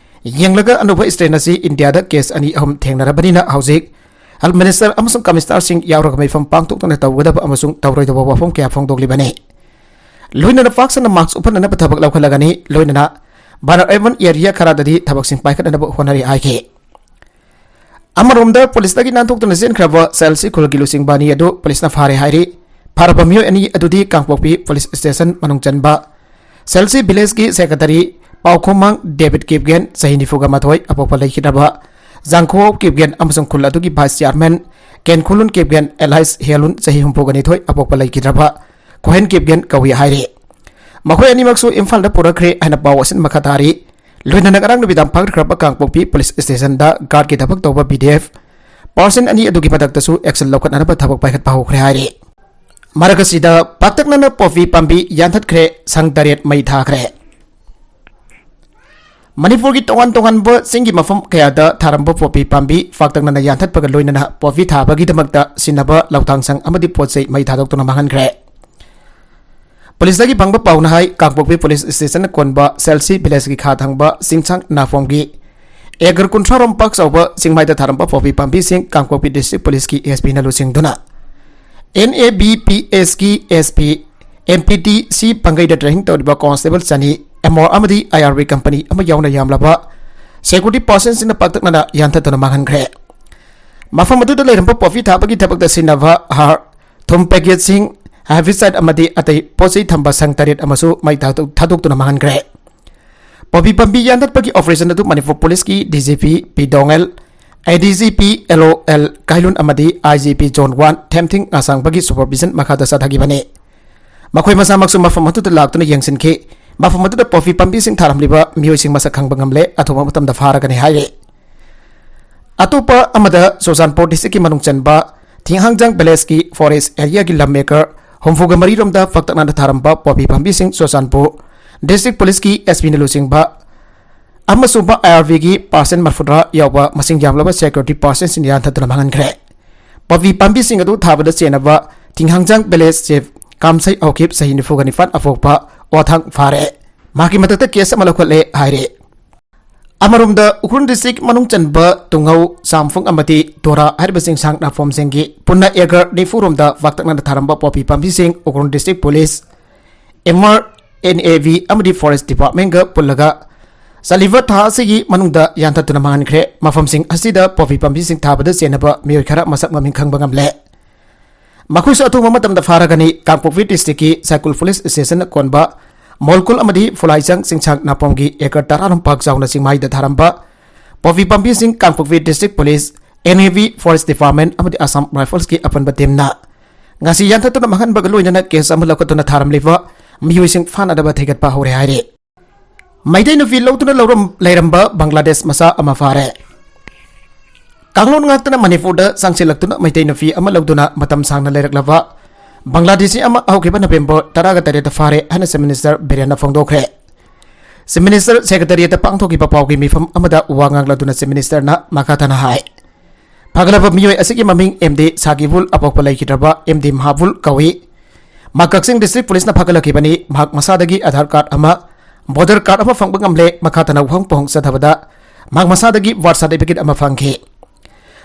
ꯌꯦꯡꯂꯒ ꯑꯅꯧꯕ ꯁ꯭ꯇ꯭ꯔꯦꯟ ꯑꯁꯤ ꯏꯟꯗꯤꯌꯥꯗ ꯀꯦꯁ ꯑꯅꯤ ꯑꯍꯨꯝ ꯊꯦꯡꯅꯔꯕꯅꯤꯅ ꯍꯧꯖꯤꯛ ꯍꯦꯜꯊ ꯃꯤꯅꯤꯁꯇꯔ ꯑꯃꯁꯨꯡ ꯀꯃꯤꯁꯅꯔꯁꯤꯡ ꯌꯥꯎꯔꯒ ꯃꯤꯐꯝ ꯄꯥꯡꯊꯣꯛꯇꯨꯅ ꯇꯧꯒꯗꯕ ꯑꯃꯁꯨꯡ ꯇꯧꯔꯣꯏꯗꯕ ꯋꯥꯐꯝ ꯀꯌꯥ ꯐꯣꯡꯗꯣꯛꯂꯤꯕꯅꯤ꯫ ꯂꯣꯏꯅꯅ ꯄꯥꯛ ꯁꯟꯅ ꯃꯥꯁꯛ ꯎꯞꯍꯟꯅꯅꯕ ꯊꯕꯛ ꯂꯧꯈꯠꯂꯒꯅꯤ꯫ ꯂꯣꯏꯅꯅ ꯚꯥꯔꯠ ꯑꯔꯕꯟ ꯑꯦꯔꯤꯌꯥ ꯈꯔꯗꯗꯤ ꯊꯕꯛꯁꯤꯡ ꯄꯥꯏꯈꯠꯅꯅꯕ ꯍꯣꯠꯅꯔꯤ ꯍꯥꯏꯈꯤ꯫ ꯑꯃꯔꯣꯝꯗ ꯄꯨꯂꯤꯁꯇꯒꯤ ꯅꯥꯟꯊꯣꯛꯇꯨꯅ ꯆꯦꯟꯈ꯭ꯔꯕ ꯁꯦꯜꯁꯤ ꯈꯨꯜꯒꯤ ꯂꯨꯆꯤꯡꯕ ꯑꯅꯤ ꯑꯗꯨ ꯄꯨꯂꯤꯁꯅ ꯐꯥꯔꯦ ꯍꯥꯏꯔꯤ꯫ ꯐꯥꯔꯕ ꯃꯤꯑꯣꯏ ꯑꯅꯤ ꯑꯗꯨꯗꯤ ꯀꯥꯡꯄꯣꯛꯄꯤ ꯄꯨꯂꯤꯁ ꯁ꯭ꯇꯦꯁꯟ ꯃꯅꯨꯡ ꯆꯟꯕ ꯁꯦꯜꯁꯤ ꯚꯤꯂꯦꯖꯀꯤ ꯁꯦꯀ꯭ꯔꯦꯇꯔꯤ ꯄꯥꯎꯈꯣꯃꯥꯡ ꯗꯦꯕꯤꯠ ꯀꯤꯞꯒꯦꯟ, ꯆꯍꯤ ꯅꯤꯐꯨꯒ ꯃꯥꯊꯣꯏ, ꯑꯄꯣꯛꯄ ꯂꯩꯈꯤꯗ꯭ꯔꯕ ꯖꯥꯡꯈꯣ ꯀꯤꯞꯒꯦꯟ ꯑꯃꯁꯨꯡ ꯈꯨꯜ ꯑꯗꯨꯒꯤ ꯚꯥꯏꯁ ꯆꯤꯌꯥꯔꯃꯦꯟ ꯀꯦꯟꯈꯨꯂꯨꯟ ꯀꯤꯞꯒꯦꯟ ꯑꯦꯂꯥꯏꯁ ꯍꯦꯂꯨꯟ, ꯆꯍꯤ ꯍꯨꯝꯐꯨꯒ ꯅꯤꯊꯣꯏ, ꯑꯄꯣꯛꯄ ꯂꯩꯈꯤꯗ꯭ꯔꯕ ꯀꯣꯍꯦꯟ ꯀꯤꯞꯒꯦꯟ ꯀꯧꯏ ꯍꯥꯏꯔꯤ꯫ ꯃꯈꯣꯏ ꯑꯅꯤꯃꯛꯁꯨ ꯏꯝꯐꯥꯜꯗ ꯄꯨꯔꯛꯈ꯭ꯔꯦ ꯍꯥꯏꯅ ꯄꯥꯎ ꯑꯁꯤꯅ ꯃꯈꯥ ꯇꯥꯔꯤ꯫ ꯂꯣꯏꯅꯅ ꯉꯔꯥꯡ ꯅꯨꯃꯤꯗꯥꯡ ꯐꯥꯒꯠꯈ꯭ꯔꯕ ꯀꯥꯡꯄꯣꯛꯄꯤ ꯄꯨꯂꯤꯁ ꯁ꯭ꯇꯦꯁꯟꯗ ꯒꯥꯔꯗꯀꯤ ꯊꯕꯛ ꯇꯧꯕ ꯕꯤ ꯗꯤ ꯑꯦꯐ ꯄꯥꯔꯁꯟ ꯑꯅꯤ ꯑꯗꯨꯒꯤ ꯃꯊꯛꯇꯁꯨ ꯑꯦꯛꯁꯟ ꯂꯧꯈꯠꯅꯅꯕ ꯊꯕꯛ ꯄꯥꯏꯈꯠꯄ ꯍꯧꯈ꯭ꯔꯦ ꯍꯥꯏꯔꯤ꯫ ꯃꯔꯛ ꯑꯁꯤꯗ ꯄꯥꯛꯇꯛꯅꯅ ꯄꯣꯄꯤ ꯄꯥꯝꯕꯤ ꯌꯥꯟꯊꯠꯈ꯭ꯔꯦ, ꯁꯪ ꯇꯔꯦꯠ ꯃꯩ ꯊꯥꯈ꯭ꯔꯦ꯫ ꯃꯅꯤꯄꯨꯔꯒꯤ ꯇꯣꯉꯥꯟ ꯇꯣꯉꯥꯟꯕ ꯆꯤꯡꯒꯤ ꯃꯐꯝ ꯀꯌꯥꯗ ꯊꯥꯔꯝꯕ ꯄꯣꯄꯤ ꯄꯥꯝꯕꯤ ꯄꯥꯛꯇꯛꯅꯅ ꯌꯥꯟꯊꯠꯄꯒ ꯂꯣꯏꯅꯅ ꯄꯣꯄꯤ ꯊꯥꯕꯒꯤꯗꯃꯛꯇ ꯁꯤꯖꯤꯟꯅꯕ ꯂꯧꯊꯥꯡ ꯁꯪ ꯑꯃꯗꯤ ꯄꯣꯠ ꯆꯩ ꯃꯩ ꯊꯥꯗꯣꯛꯇꯨꯅ ꯃꯥꯡꯍꯟꯈ꯭ꯔꯦ꯫ ꯄꯨꯂꯤꯁꯇꯒꯤ ꯐꯪꯕ ꯄꯥꯎꯅ ꯍꯥꯏ, ꯀꯥꯡꯄꯣꯛꯄꯤ ꯄꯨꯂꯤꯁ ꯁ꯭ꯇꯦꯁꯟꯅ ꯀꯣꯟꯕ ꯁꯦꯜꯁꯤ ꯚꯤꯂꯦꯖꯀꯤ ꯈꯥ ꯊꯪꯕ ꯆꯤꯡꯁꯥꯡ ꯅꯥꯄꯣꯝꯒꯤ ꯑꯦꯀꯔ ꯀꯨꯟꯊ꯭ꯔꯥ ꯔꯣꯝ ꯄꯥꯛ ꯆꯥꯎꯕ ꯆꯤꯡꯃꯥꯏꯗ ꯊꯥꯔꯝꯕ ꯄꯣꯄꯤ ꯄꯥꯝꯕꯤꯁꯤꯡ ꯀꯥꯡꯄꯣꯛꯄꯤ ꯗꯤꯁꯇ꯭ꯔꯤꯛ ꯄꯨꯂꯤꯁꯀꯤ ꯑꯦꯁ ꯄꯤꯅ ꯂꯨꯆꯤꯡꯗꯨꯅ ꯑꯦꯟ ꯑꯦ ꯕꯤ ꯄꯤ ꯑꯦꯁꯀꯤ S P, M P T C ꯄꯥꯡꯒꯩꯗ ꯇ꯭ꯔꯦꯅꯤꯡ ꯇꯧꯔꯤꯕ ꯀꯣꯟꯁꯇꯦꯕꯜ ꯆꯅꯤ, ꯑꯦꯝ ꯑꯣ ꯑꯃꯗꯤ ꯑꯥꯏ ꯑꯥꯔ ꯕꯤ ꯀꯝꯄꯅꯤ ꯑꯃ ꯌꯥꯎꯅ ꯌꯥꯝꯂꯕ ꯁꯦꯀ꯭ꯌꯨꯔꯤꯇꯤ ꯄꯥꯔꯁꯟꯁꯤꯡꯅ ꯄꯥꯛꯇꯛꯅꯅ ꯌꯥꯟꯊꯠꯇꯨꯅ ꯃꯥꯡꯍꯟꯈ꯭ꯔꯦ꯫ ꯃꯐꯝ ꯑꯗꯨꯗ ꯂꯩꯔꯝꯕ ꯄꯣꯄꯤ ꯊꯥꯕꯒꯤ ꯊꯕꯛꯇ ꯁꯤꯖꯤꯟꯅꯕ ꯍꯥꯔ, ꯊꯨꯝ ꯄꯦꯀꯦꯠꯁꯤꯡ, ꯍꯥꯔꯕꯤꯁꯥꯏꯠ ꯑꯃꯗꯤ ꯑꯇꯩ ꯄꯣꯠ ꯆꯩ ꯊꯝꯕ ꯁꯪ ꯇꯔꯦꯠ ꯑꯃꯁꯨ ꯃꯩ ꯊꯥꯗꯣꯛ-, ꯊꯥꯗꯣꯛꯇꯨꯅ ꯃꯥꯡꯍꯟꯈ꯭ꯔꯦ꯫ ꯄꯣꯄꯤ ꯄꯥꯝꯕꯤ ꯌꯥꯟꯊꯠꯄꯒꯤ ꯑꯣꯄꯔꯦꯁꯟ ꯑꯗꯨ ꯃꯅꯤꯄꯨꯔ ꯄꯨꯂꯤꯁꯀꯤ D G P P Dongel, A D G P L O L Kailun ꯑꯃꯗꯤ I G P zone one ꯊꯦꯝꯊꯤꯡ ꯉꯥꯁꯥꯡꯕꯒꯤ ꯁꯨꯄꯔꯚꯤꯖꯟ ꯃꯈꯥꯗ ꯆꯠꯊꯈꯤꯕꯅꯤ꯫ ꯃꯈꯣꯏ ꯃꯁꯥꯃꯛꯁꯨ ꯃꯐꯝ ꯑꯗꯨꯗ ꯂꯥꯛꯇꯨꯅ ꯌꯦꯡꯁꯤꯟꯈꯤ꯫ ꯃꯐꯝ ꯑꯗꯨꯗ ꯄꯣꯄꯤ ꯄꯥꯝꯕꯤꯁꯤꯡ ꯊꯥꯔꯝꯂꯤꯕ ꯃꯤꯑꯣꯏꯁꯤꯡ ꯃꯁꯛ ꯈꯪꯕ ꯉꯝꯂꯦ, ꯑꯊꯨꯕ ꯃꯇꯝꯗ ꯐꯥꯔꯒꯅꯤ ꯍꯥꯏꯔꯤ꯫ ꯑꯇꯣꯞꯄ ꯑꯃꯗ, ꯆꯨꯔꯆꯥꯟꯄꯨꯔ ꯗꯤꯁꯇ꯭ꯔꯤꯛꯀꯤ ꯃꯅꯨꯡ ꯆꯟꯕ ꯊꯤꯡꯍꯥꯡꯖꯥꯡ ꯚꯤꯂꯦꯖꯀꯤ ꯐꯣꯔꯦꯁ ꯑꯦꯔꯤꯌꯥꯒꯤ ꯂꯝ ꯑꯦꯀꯔ ꯍꯨꯝꯐꯨꯒ ꯃꯔꯤ ꯔꯣꯝꯗ ꯄꯥꯛꯇꯛꯅꯅ ꯊꯥꯔꯝꯕ ꯄꯣꯄꯤ ꯄꯥꯝꯕꯤꯁꯤꯡ ꯆꯨꯔꯆꯥꯟꯄꯨꯔ ꯗꯤꯁꯇ꯭ꯔꯤꯛ ꯄꯨꯂꯤꯁꯀꯤ ꯑꯦꯁ ꯄꯤꯅ ꯂꯨꯆꯤꯡꯕ ꯑꯃꯁꯨꯡ ꯑꯥꯏ ꯑꯥꯔ ꯕꯤꯒꯤ ꯄꯥꯔꯁꯟ ꯃꯔꯐꯨꯇꯔꯥ ꯌꯥꯎꯕ ꯃꯁꯤꯡ ꯌꯥꯝꯂꯕ ꯁꯦꯀ꯭ꯌꯨꯔꯤꯇꯤ ꯄꯥꯔꯁꯟꯁꯤꯡꯅ ꯌꯥꯟꯊꯠꯇꯨꯅ ꯃꯥꯡꯍꯟꯈ꯭ꯔꯦ꯫ ꯄꯣꯄꯤ ꯄꯥꯝꯕꯤꯁꯤꯡ ꯑꯗꯨ ꯊꯥꯕꯗ ꯆꯦꯟꯅꯕ ꯊꯤꯡꯍꯥꯡꯖꯥꯡ ꯚꯤꯂꯦꯖ ꯆꯤꯐ ꯀꯥꯝꯁꯩ ꯍꯧꯈꯤꯞ, ꯆꯍꯤ ꯅꯤꯐꯨꯒ ꯅꯤꯄꯥꯟ ꯑꯐꯣꯛꯄ, ꯋꯥꯊꯥꯡ ꯐꯥꯔꯦ꯫ ꯃꯍꯥꯛꯀꯤ ꯃꯊꯛꯇ ꯀꯦꯁ ꯑꯃ ꯂꯧꯈꯠꯂꯦ ꯍꯥꯏꯔꯦ꯫ ꯑꯃꯔꯣꯝꯗ, ꯎꯈ꯭ꯔꯨꯜ ꯗꯤꯁꯇ꯭ꯔꯤꯛ ꯃꯅꯨꯡ ꯆꯟꯕ ꯇꯨꯡꯍꯧ, ꯆꯥꯝꯐꯨꯡ ꯑꯃꯗꯤ ꯇꯣꯔꯥ ꯍꯥꯏꯔꯤꯕ ꯆꯤꯡꯁꯥꯡ ꯅꯥꯄꯣꯝꯁꯤꯡꯒꯤ ꯄꯨꯟꯅ ꯑꯦꯀꯔ ꯅꯤꯐꯨ ꯔꯣꯝꯗ ꯄꯥꯛꯇꯛꯅꯅ ꯊꯥꯔꯝꯕ ꯄꯣꯄꯤ ꯄꯥꯝꯕꯤꯁꯤꯡ Ukhrul district police, M R and A V ꯑꯃꯗꯤ ꯐꯣꯔꯦꯁ ꯗꯤꯄꯥꯔꯠꯃꯦꯟꯒ ꯄꯨꯜꯂꯒ ꯆꯠꯂꯤꯕ ꯊꯥ ꯑꯁꯤꯒꯤ ꯃꯅꯨꯡꯗ ꯌꯥꯟꯊꯠꯇꯨꯅ ꯃꯥꯡꯍꯟꯈ꯭ꯔꯦ꯫ ꯃꯐꯝꯁꯤꯡ ꯑꯁꯤꯗ ꯄꯣꯄꯤ ꯄꯥꯝꯕꯤꯁꯤꯡ ꯊꯥꯕꯗ ꯆꯦꯟꯅꯕ ꯃꯤꯑꯣꯏ ꯈꯔ ꯃꯁꯛ ꯃꯃꯤꯡ ꯈꯪꯕ ꯉꯝꯂꯦ꯫ ꯃꯈꯣꯏꯁꯨ ꯑꯊꯨꯕ ꯃꯇꯝꯗ ꯐꯥꯔꯒꯅꯤ꯫ ꯀꯥꯡꯄꯣꯛꯄꯤ ꯗꯤꯁꯇ꯭ꯔꯤꯛꯀꯤ ꯁꯥꯏꯀꯨꯜ ꯄꯨꯂꯤꯁ ꯁ꯭ꯇꯦꯁꯟꯅ ꯀꯣꯟꯕ ꯃꯣꯜꯀꯨꯜ ꯑꯃꯗꯤ ꯐꯨꯂꯥꯏꯆꯪ ꯆꯤꯡꯁꯥꯡ ꯅꯥꯄꯣꯝꯒꯤ ꯑꯦꯀꯔ ꯇꯔꯥ ꯔꯣꯝ ꯄꯥꯛ ꯆꯥꯎꯅ ꯆꯤꯡꯃꯥꯏꯗ ꯊꯥꯔꯝꯕ ꯄꯣꯄꯤ ꯄꯥꯝꯕꯤꯁꯤꯡ Kangpokpi district police, N A V, forest department ꯑꯃꯗꯤ ꯑꯁꯥꯝ ꯔꯥꯏꯐꯜꯁꯀꯤ ꯑꯄꯨꯟꯕ ꯇꯤꯝꯅ ꯉꯁꯤ ꯌꯥꯟꯊꯠꯇꯨꯅ ꯃꯥꯡꯍꯟꯕꯒ ꯂꯣꯏꯅꯅ ꯀꯦꯁ ꯑꯃ ꯂꯧꯈꯠꯇꯨꯅ ꯊꯥꯔꯝꯂꯤꯕ ꯃꯤꯑꯣꯏꯁꯤꯡ ꯐꯥꯅꯅꯕ ꯊꯤꯒꯠꯄ ꯍꯧꯔꯦ ꯍꯥꯏꯔꯤ꯫ ꯃꯩꯇꯩ ꯅꯨꯄꯤ ꯂꯧꯗꯨꯅ ꯂꯧꯔꯝ-, ꯂꯩꯔꯝꯕ ꯕꯪꯒ꯭ꯂꯥꯗꯦꯁ ꯃꯆꯥ ꯑꯃ ꯐꯥꯔꯦ꯫ ꯀꯥꯡꯂꯣꯟ ꯉꯥꯛꯇꯅ ꯃꯅꯤꯄꯨꯔꯗ ꯆꯪꯁꯤꯜꯂꯛꯇꯨꯅ ꯃꯩꯇꯩ ꯅꯨꯄꯤ ꯑꯃ ꯂꯧꯗꯨꯅ ꯃꯇꯝ ꯁꯥꯡꯅ ꯂꯩꯔꯛꯂꯕ ꯕꯪꯒ꯭ꯂꯥꯗꯦꯁꯤ ꯑꯃ ꯍꯧꯈꯤꯕ ꯅꯕꯦꯝꯕꯔ ꯇꯔꯥꯒ ꯇꯔꯦꯠꯇ ꯐꯥꯔꯦ ꯍꯥꯏꯅ ꯆꯤꯐ ꯃꯤꯅꯤꯁꯇꯔ ꯕꯤꯔꯦꯟꯅ ꯐꯣꯡꯗꯣꯛꯈ꯭ꯔꯦ꯫ ꯆꯤꯐ ꯃꯤꯅꯤꯁꯇꯔ ꯁꯦꯀ꯭ꯔꯦꯇꯔꯤꯌꯦꯠꯇ ꯄꯥꯡꯊꯣꯛꯈꯤꯕ ꯄꯥꯎꯒꯤ ꯃꯤꯐꯝ ꯑꯃꯗ ꯋꯥ ꯉꯥꯡꯂꯗꯨꯅ ꯆꯤꯐ ꯃꯤꯅꯤꯁꯇꯔꯅ ꯃꯈꯥ ꯇꯥꯅ ꯍꯥꯏ, ꯐꯒꯠꯂꯕ ꯃꯤꯑꯣꯏ ꯑꯁꯤꯒꯤ ꯃꯃꯤꯡ ꯑꯦꯝ ꯗꯤ ꯁꯥꯒꯤꯕꯨꯜ, ꯑꯄꯣꯛꯄ ꯂꯩꯈꯤꯗ꯭ꯔꯕ ꯑꯦꯝ ꯗꯤ ꯃꯍꯥꯕꯨꯜ ꯀꯧꯏ꯫ ꯃꯍꯥꯛ ꯀꯛꯆꯤꯡ ꯗꯤꯁꯇ꯭ꯔꯤꯛ ꯄꯨꯂꯤꯁꯅ ꯐꯥꯒꯠꯂꯛꯈꯤꯕꯅꯤ꯫ ꯃꯍꯥꯛ ꯃꯁꯥꯗꯒꯤ ꯑꯥꯙꯥꯔ ꯀꯥꯔꯗ ꯑꯃ, ꯚꯣꯇꯔ ꯀꯥꯔꯗ ꯑꯃ ꯐꯪꯕ ꯉꯝꯂꯦ꯫ ꯃꯈꯥ ꯇꯥꯅ ꯋꯥꯍꯪ ꯄꯥꯎꯍꯪ ꯆꯠꯊꯕꯗ ꯃꯍꯥꯛ ꯃꯁꯥꯗꯒꯤ ꯕꯥꯔꯊ ꯁꯥꯔꯇꯤꯐꯤꯀꯦꯠ ꯑꯃ ꯐꯪꯈꯤ꯫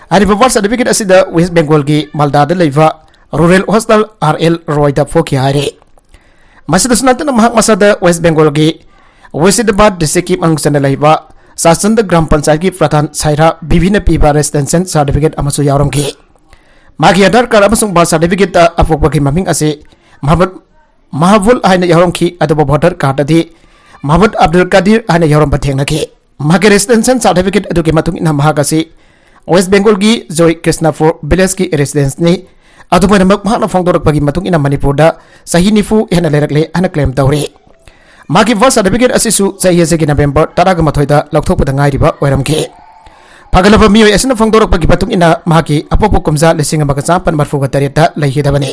ꯍꯥꯏꯔꯤꯕ ꯕꯥꯔꯊ ꯁꯥꯔꯇꯤꯐꯤꯀꯦꯠ ꯑꯁꯤꯗ ꯋꯦꯁ ꯕꯦꯡꯒꯣꯜꯒꯤ ꯃꯥꯜꯗꯥꯗ ꯂꯩꯕ ꯔꯨꯔꯦꯜ ꯍꯣꯁꯇꯦꯜ ꯑꯥꯔ ꯑꯦꯜ ꯔꯣꯏꯗ ꯄꯣꯛꯈꯤ ꯍꯥꯏꯔꯤ꯫ ꯃꯁꯤꯗꯁꯨ ꯅꯠꯇꯅ ꯃꯍꯥꯛ ꯃꯁꯥꯗ ꯋꯦꯁ ꯕꯦꯡꯒꯣꯜꯒꯤ ꯋꯦꯁꯤꯗꯥꯕꯥꯗ ꯗꯤꯁꯇ꯭ꯔꯤꯛꯀꯤ ꯃꯅꯨꯡ ꯆꯟꯅ ꯂꯩꯕ ꯆꯥꯆꯟꯗ ꯒ꯭ꯔꯥꯝ ꯄꯟꯆꯥꯌꯠꯀꯤ ꯄ꯭ꯔꯙꯥꯟ ꯁꯥꯏꯔꯥ ꯕꯤꯕꯤꯅ ꯄꯤꯕ ꯔꯦꯁꯤꯗꯦꯟꯁꯤꯌꯦꯜ ꯁꯥꯔꯇꯤꯐꯤꯀꯦꯠ ꯑꯃꯁꯨ ꯌꯥꯎꯔꯝꯈꯤ꯫ ꯃꯥꯒꯤ ꯑꯥꯙꯥꯔ ꯀꯥꯔꯗ ꯑꯃꯁꯨꯡ ꯕꯥꯔꯊ ꯁꯥꯔꯇꯤꯐꯤꯀꯦꯠꯇ ꯑꯄꯣꯛꯄꯒꯤ ꯃꯃꯤꯡ ꯑꯁꯤ ꯃꯍꯃꯗ ꯃꯍꯕꯨꯜ ꯍꯥꯏꯅ ꯌꯥꯎꯔꯝꯈꯤ, ꯑꯗꯨꯕꯨ ꯚꯣꯇꯔ ꯀꯥꯔꯗꯇꯗꯤ ꯃꯍꯃꯗ ꯑꯕꯗꯨꯜ ꯀꯥꯗꯤꯔ ꯍꯥꯏꯅ ꯌꯥꯎꯔꯝꯕ ꯊꯦꯡꯅꯈꯤ꯫ ꯃꯍꯥꯛꯀꯤ ꯔꯦꯁꯤꯗꯦꯟꯁꯤꯌꯦꯜ ꯁꯥꯔꯇꯤꯐꯤꯀꯦꯠ ꯑꯗꯨꯒꯤ ꯃꯇꯨꯡ ꯏꯟꯅ ꯃꯍꯥꯛ ꯑꯁꯤ ꯋꯦꯁ ꯕꯦꯡꯒꯣꯜꯒꯤ ꯖꯣꯏ ꯀ꯭ꯔꯤꯁꯅꯄꯨꯔ ꯚꯤꯂꯦꯖꯀꯤ ꯔꯦꯁꯤꯗꯦꯟꯁꯅꯤ꯫ ꯑꯗꯨꯝ ꯑꯣꯏꯅꯃꯛ, ꯃꯍꯥꯛꯅ ꯐꯣꯡꯗꯣꯔꯛꯄꯒꯤ ꯃꯇꯨꯡ ꯏꯟꯅ ꯃꯅꯤꯄꯨꯔꯗ ꯆꯍꯤ ꯅꯤꯐꯨ ꯍꯦꯟꯅ ꯂꯩꯔꯛꯂꯦ ꯍꯥꯏꯅ ꯀ꯭ꯂꯦꯝ ꯇꯧꯔꯤ꯫ ꯃꯍꯥꯛꯀꯤ ꯕꯥꯔꯊ ꯁꯥꯔꯇꯤꯐꯤꯀꯦꯠ ꯑꯁꯤꯁꯨ ꯆꯍꯤ ꯑꯁꯤꯒꯤ ꯅꯕꯦꯝꯕꯔ ꯇꯔꯥꯃꯥꯊꯣꯏꯗ ꯂꯧꯊꯣꯛꯄꯗ ꯉꯥꯏꯔꯤꯕ ꯑꯣꯏꯔꯝꯈꯤ꯫ ꯐꯒꯠꯂꯕ ꯃꯤꯑꯣꯏ ꯑꯁꯤꯅ ꯐꯣꯡꯗꯣꯔꯛꯄꯒꯤ ꯃꯇꯨꯡ ꯏꯟꯅ, ꯃꯍꯥꯛꯀꯤ ꯑꯄꯣꯛꯄ ꯀꯨꯝꯖꯥ ꯂꯤꯁꯤꯡ ꯑꯃꯒ ꯆꯥꯃꯥꯄꯟ ꯃꯔꯤꯐꯨꯒ ꯇꯔꯦꯠꯇ ꯂꯩꯈꯤꯗꯕꯅꯤ꯫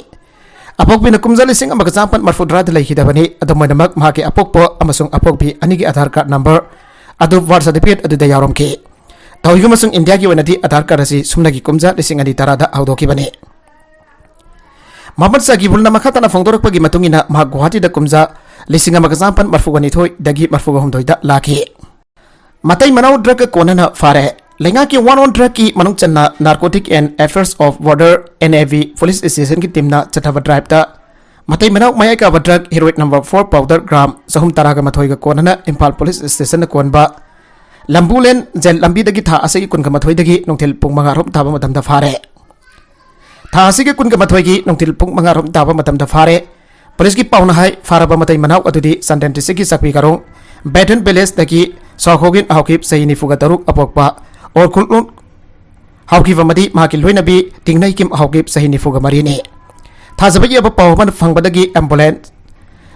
ꯑꯄꯣꯛꯄꯤꯅ ꯀꯨꯝꯖꯥ ꯂꯤꯁꯤꯡ ꯑꯃꯒ ꯆꯥꯃꯥꯄꯟ ꯃꯔꯤꯐꯨꯇꯔꯥꯗ ꯂꯩꯈꯤꯗꯕꯅꯤ꯫ ꯑꯗꯨꯝ ꯑꯣꯏꯅꯃꯛ, ꯃꯍꯥꯛꯀꯤ ꯑꯄꯣꯛꯄ ꯑꯃꯁꯨꯡ ꯑꯄꯣꯛꯄꯤ ꯑꯅꯤꯒꯤ ꯑꯥꯙꯥꯔ ꯀꯥꯔꯗ ꯅꯝꯕꯔ ꯑꯗꯨ ꯕꯥꯔꯊ ꯁꯥꯔꯇꯤꯐꯤꯀꯦꯠ ꯑꯗꯨꯗ ꯌꯥꯎꯔꯝꯈꯤ꯫ ꯇꯧꯏꯒꯨꯝꯕꯁꯨꯡ, ꯏꯟꯗꯤꯌꯥꯒꯤ ꯑꯣꯏꯅꯗꯤ ꯑꯥꯙꯥꯔ ꯀꯥꯔꯗ ꯑꯁꯤ ꯁꯨꯞꯅꯒꯤ ꯀꯨꯝꯖꯥ ꯂꯤꯁꯤꯡ ꯑꯅꯤ ꯇꯔꯥꯗ ꯍꯧꯗꯣꯛꯈꯤꯕꯅꯤ꯫ ꯃꯍꯃꯗ ꯁꯥꯀꯤꯕꯨꯜꯅ ꯃꯈꯥ ꯇꯥꯅ ꯐꯣꯡꯗꯣꯔꯛꯄꯒꯤ ꯃꯇꯨꯡ ꯏꯟꯅ, ꯃꯍꯥꯛ ꯒꯨꯋꯥꯍꯥꯇꯤꯗ ꯀꯨꯝꯖꯥ ꯂꯤꯁꯤꯡ ꯑꯃꯒ ꯆꯥꯃꯥꯄꯟ ꯃꯔꯤꯐꯨꯒ ꯅꯤꯊꯣꯏꯗꯒꯤ ꯃꯔꯤꯐꯨꯒ ꯍꯨꯝꯗꯣꯏꯗ ꯂꯥꯛꯈꯤ꯫ ꯃꯇꯩ ꯃꯅꯥꯎ ꯗ꯭ꯔꯒ ꯀꯣꯟꯅꯅ ꯐꯥꯔꯦ꯫ ꯂꯩꯉꯥꯛꯀꯤ ꯋꯥꯔ ꯑꯣꯟ ꯗ꯭ꯔꯒꯀꯤ ꯃꯅꯨꯡ ꯆꯟꯅ Narcotic and Affairs of Border, N A B, police ꯁ꯭ꯇꯦꯁꯟꯒꯤ ꯇꯤꯝꯅ ꯆꯠꯊꯕ ꯗ꯭ꯔꯥꯏꯚꯇ ꯃꯇꯩ ꯃꯅꯥꯎ ꯃꯌꯥꯏ ꯀꯥꯕ drug heroin number four powder gram ꯆꯍꯨꯝ ꯇꯔꯥꯒ ꯃꯥꯊꯣꯏꯒ ꯀꯣꯟꯅꯅ ꯏꯝꯐꯥꯜ ꯄꯨꯂꯤꯁ ꯁ꯭ꯇꯦꯁꯟꯅ ꯀꯣꯟꯕ ꯂꯝꯕꯨꯂꯦꯟ ꯖꯦꯜ ꯂꯝꯕꯤꯗꯒꯤ ꯊꯥ ꯑꯁꯤꯒꯤ ꯀꯨꯟꯒ ꯃꯥꯊꯣꯏꯗꯒꯤ ꯅꯨꯡꯊꯤꯜ ꯄꯨꯡ ꯃꯉꯥ ꯔꯣꯝ ꯇꯥꯕ ꯃꯇꯝꯗ ꯐꯥꯔꯦ꯫ ꯊꯥ ꯑꯁꯤꯒꯤ ꯀꯨꯟꯒ ꯃꯥꯊꯣꯏꯒꯤ ꯅꯨꯡꯊꯤꯜ ꯄꯨꯡ ꯃꯉꯥ ꯔꯣꯝ ꯇꯥꯕ ꯃꯇꯝꯗ ꯐꯥꯔꯦ꯫ ꯄꯨꯂꯤꯁꯀꯤ ꯄꯥꯎꯅ ꯍꯥꯏ, ꯐꯥꯔꯕ ꯃꯇꯩ ꯃꯅꯥꯎ ꯑꯗꯨꯗꯤ ꯆꯥꯟꯗꯦꯜ ꯗꯤꯁꯇ꯭ꯔꯤꯛꯀꯤ ꯆꯥꯛꯄꯤ ꯀꯥꯔꯣꯡ ꯕꯦꯊꯟ ꯚꯤꯂꯦꯖꯇꯒꯤ ꯁꯥꯎꯈꯣꯒꯤꯟ ꯍꯥꯎꯀꯤꯞ, ꯆꯍꯤ ꯅꯤꯐꯨꯒ ꯇꯔꯨꯛ, ꯑꯄꯣꯛꯄ ꯑꯣꯔꯈꯨꯜꯂꯨꯟ ꯍꯥꯎꯀꯤꯞ ꯑꯃꯗꯤ ꯃꯍꯥꯛꯀꯤ ꯂꯣꯏꯅꯕꯤ ꯇꯤꯡꯅꯩꯀꯤꯝ ꯍꯥꯎꯀꯤꯞ, ꯆꯍꯤ ꯅꯤꯐꯨꯒ ꯃꯔꯤꯅꯤ꯫ ꯊꯥꯖꯕ ꯌꯥꯕ ꯄꯥꯎ ꯑꯃꯅ ꯐꯪꯕꯗꯒꯤ ꯑꯦꯝꯕꯨꯂꯦꯟꯁ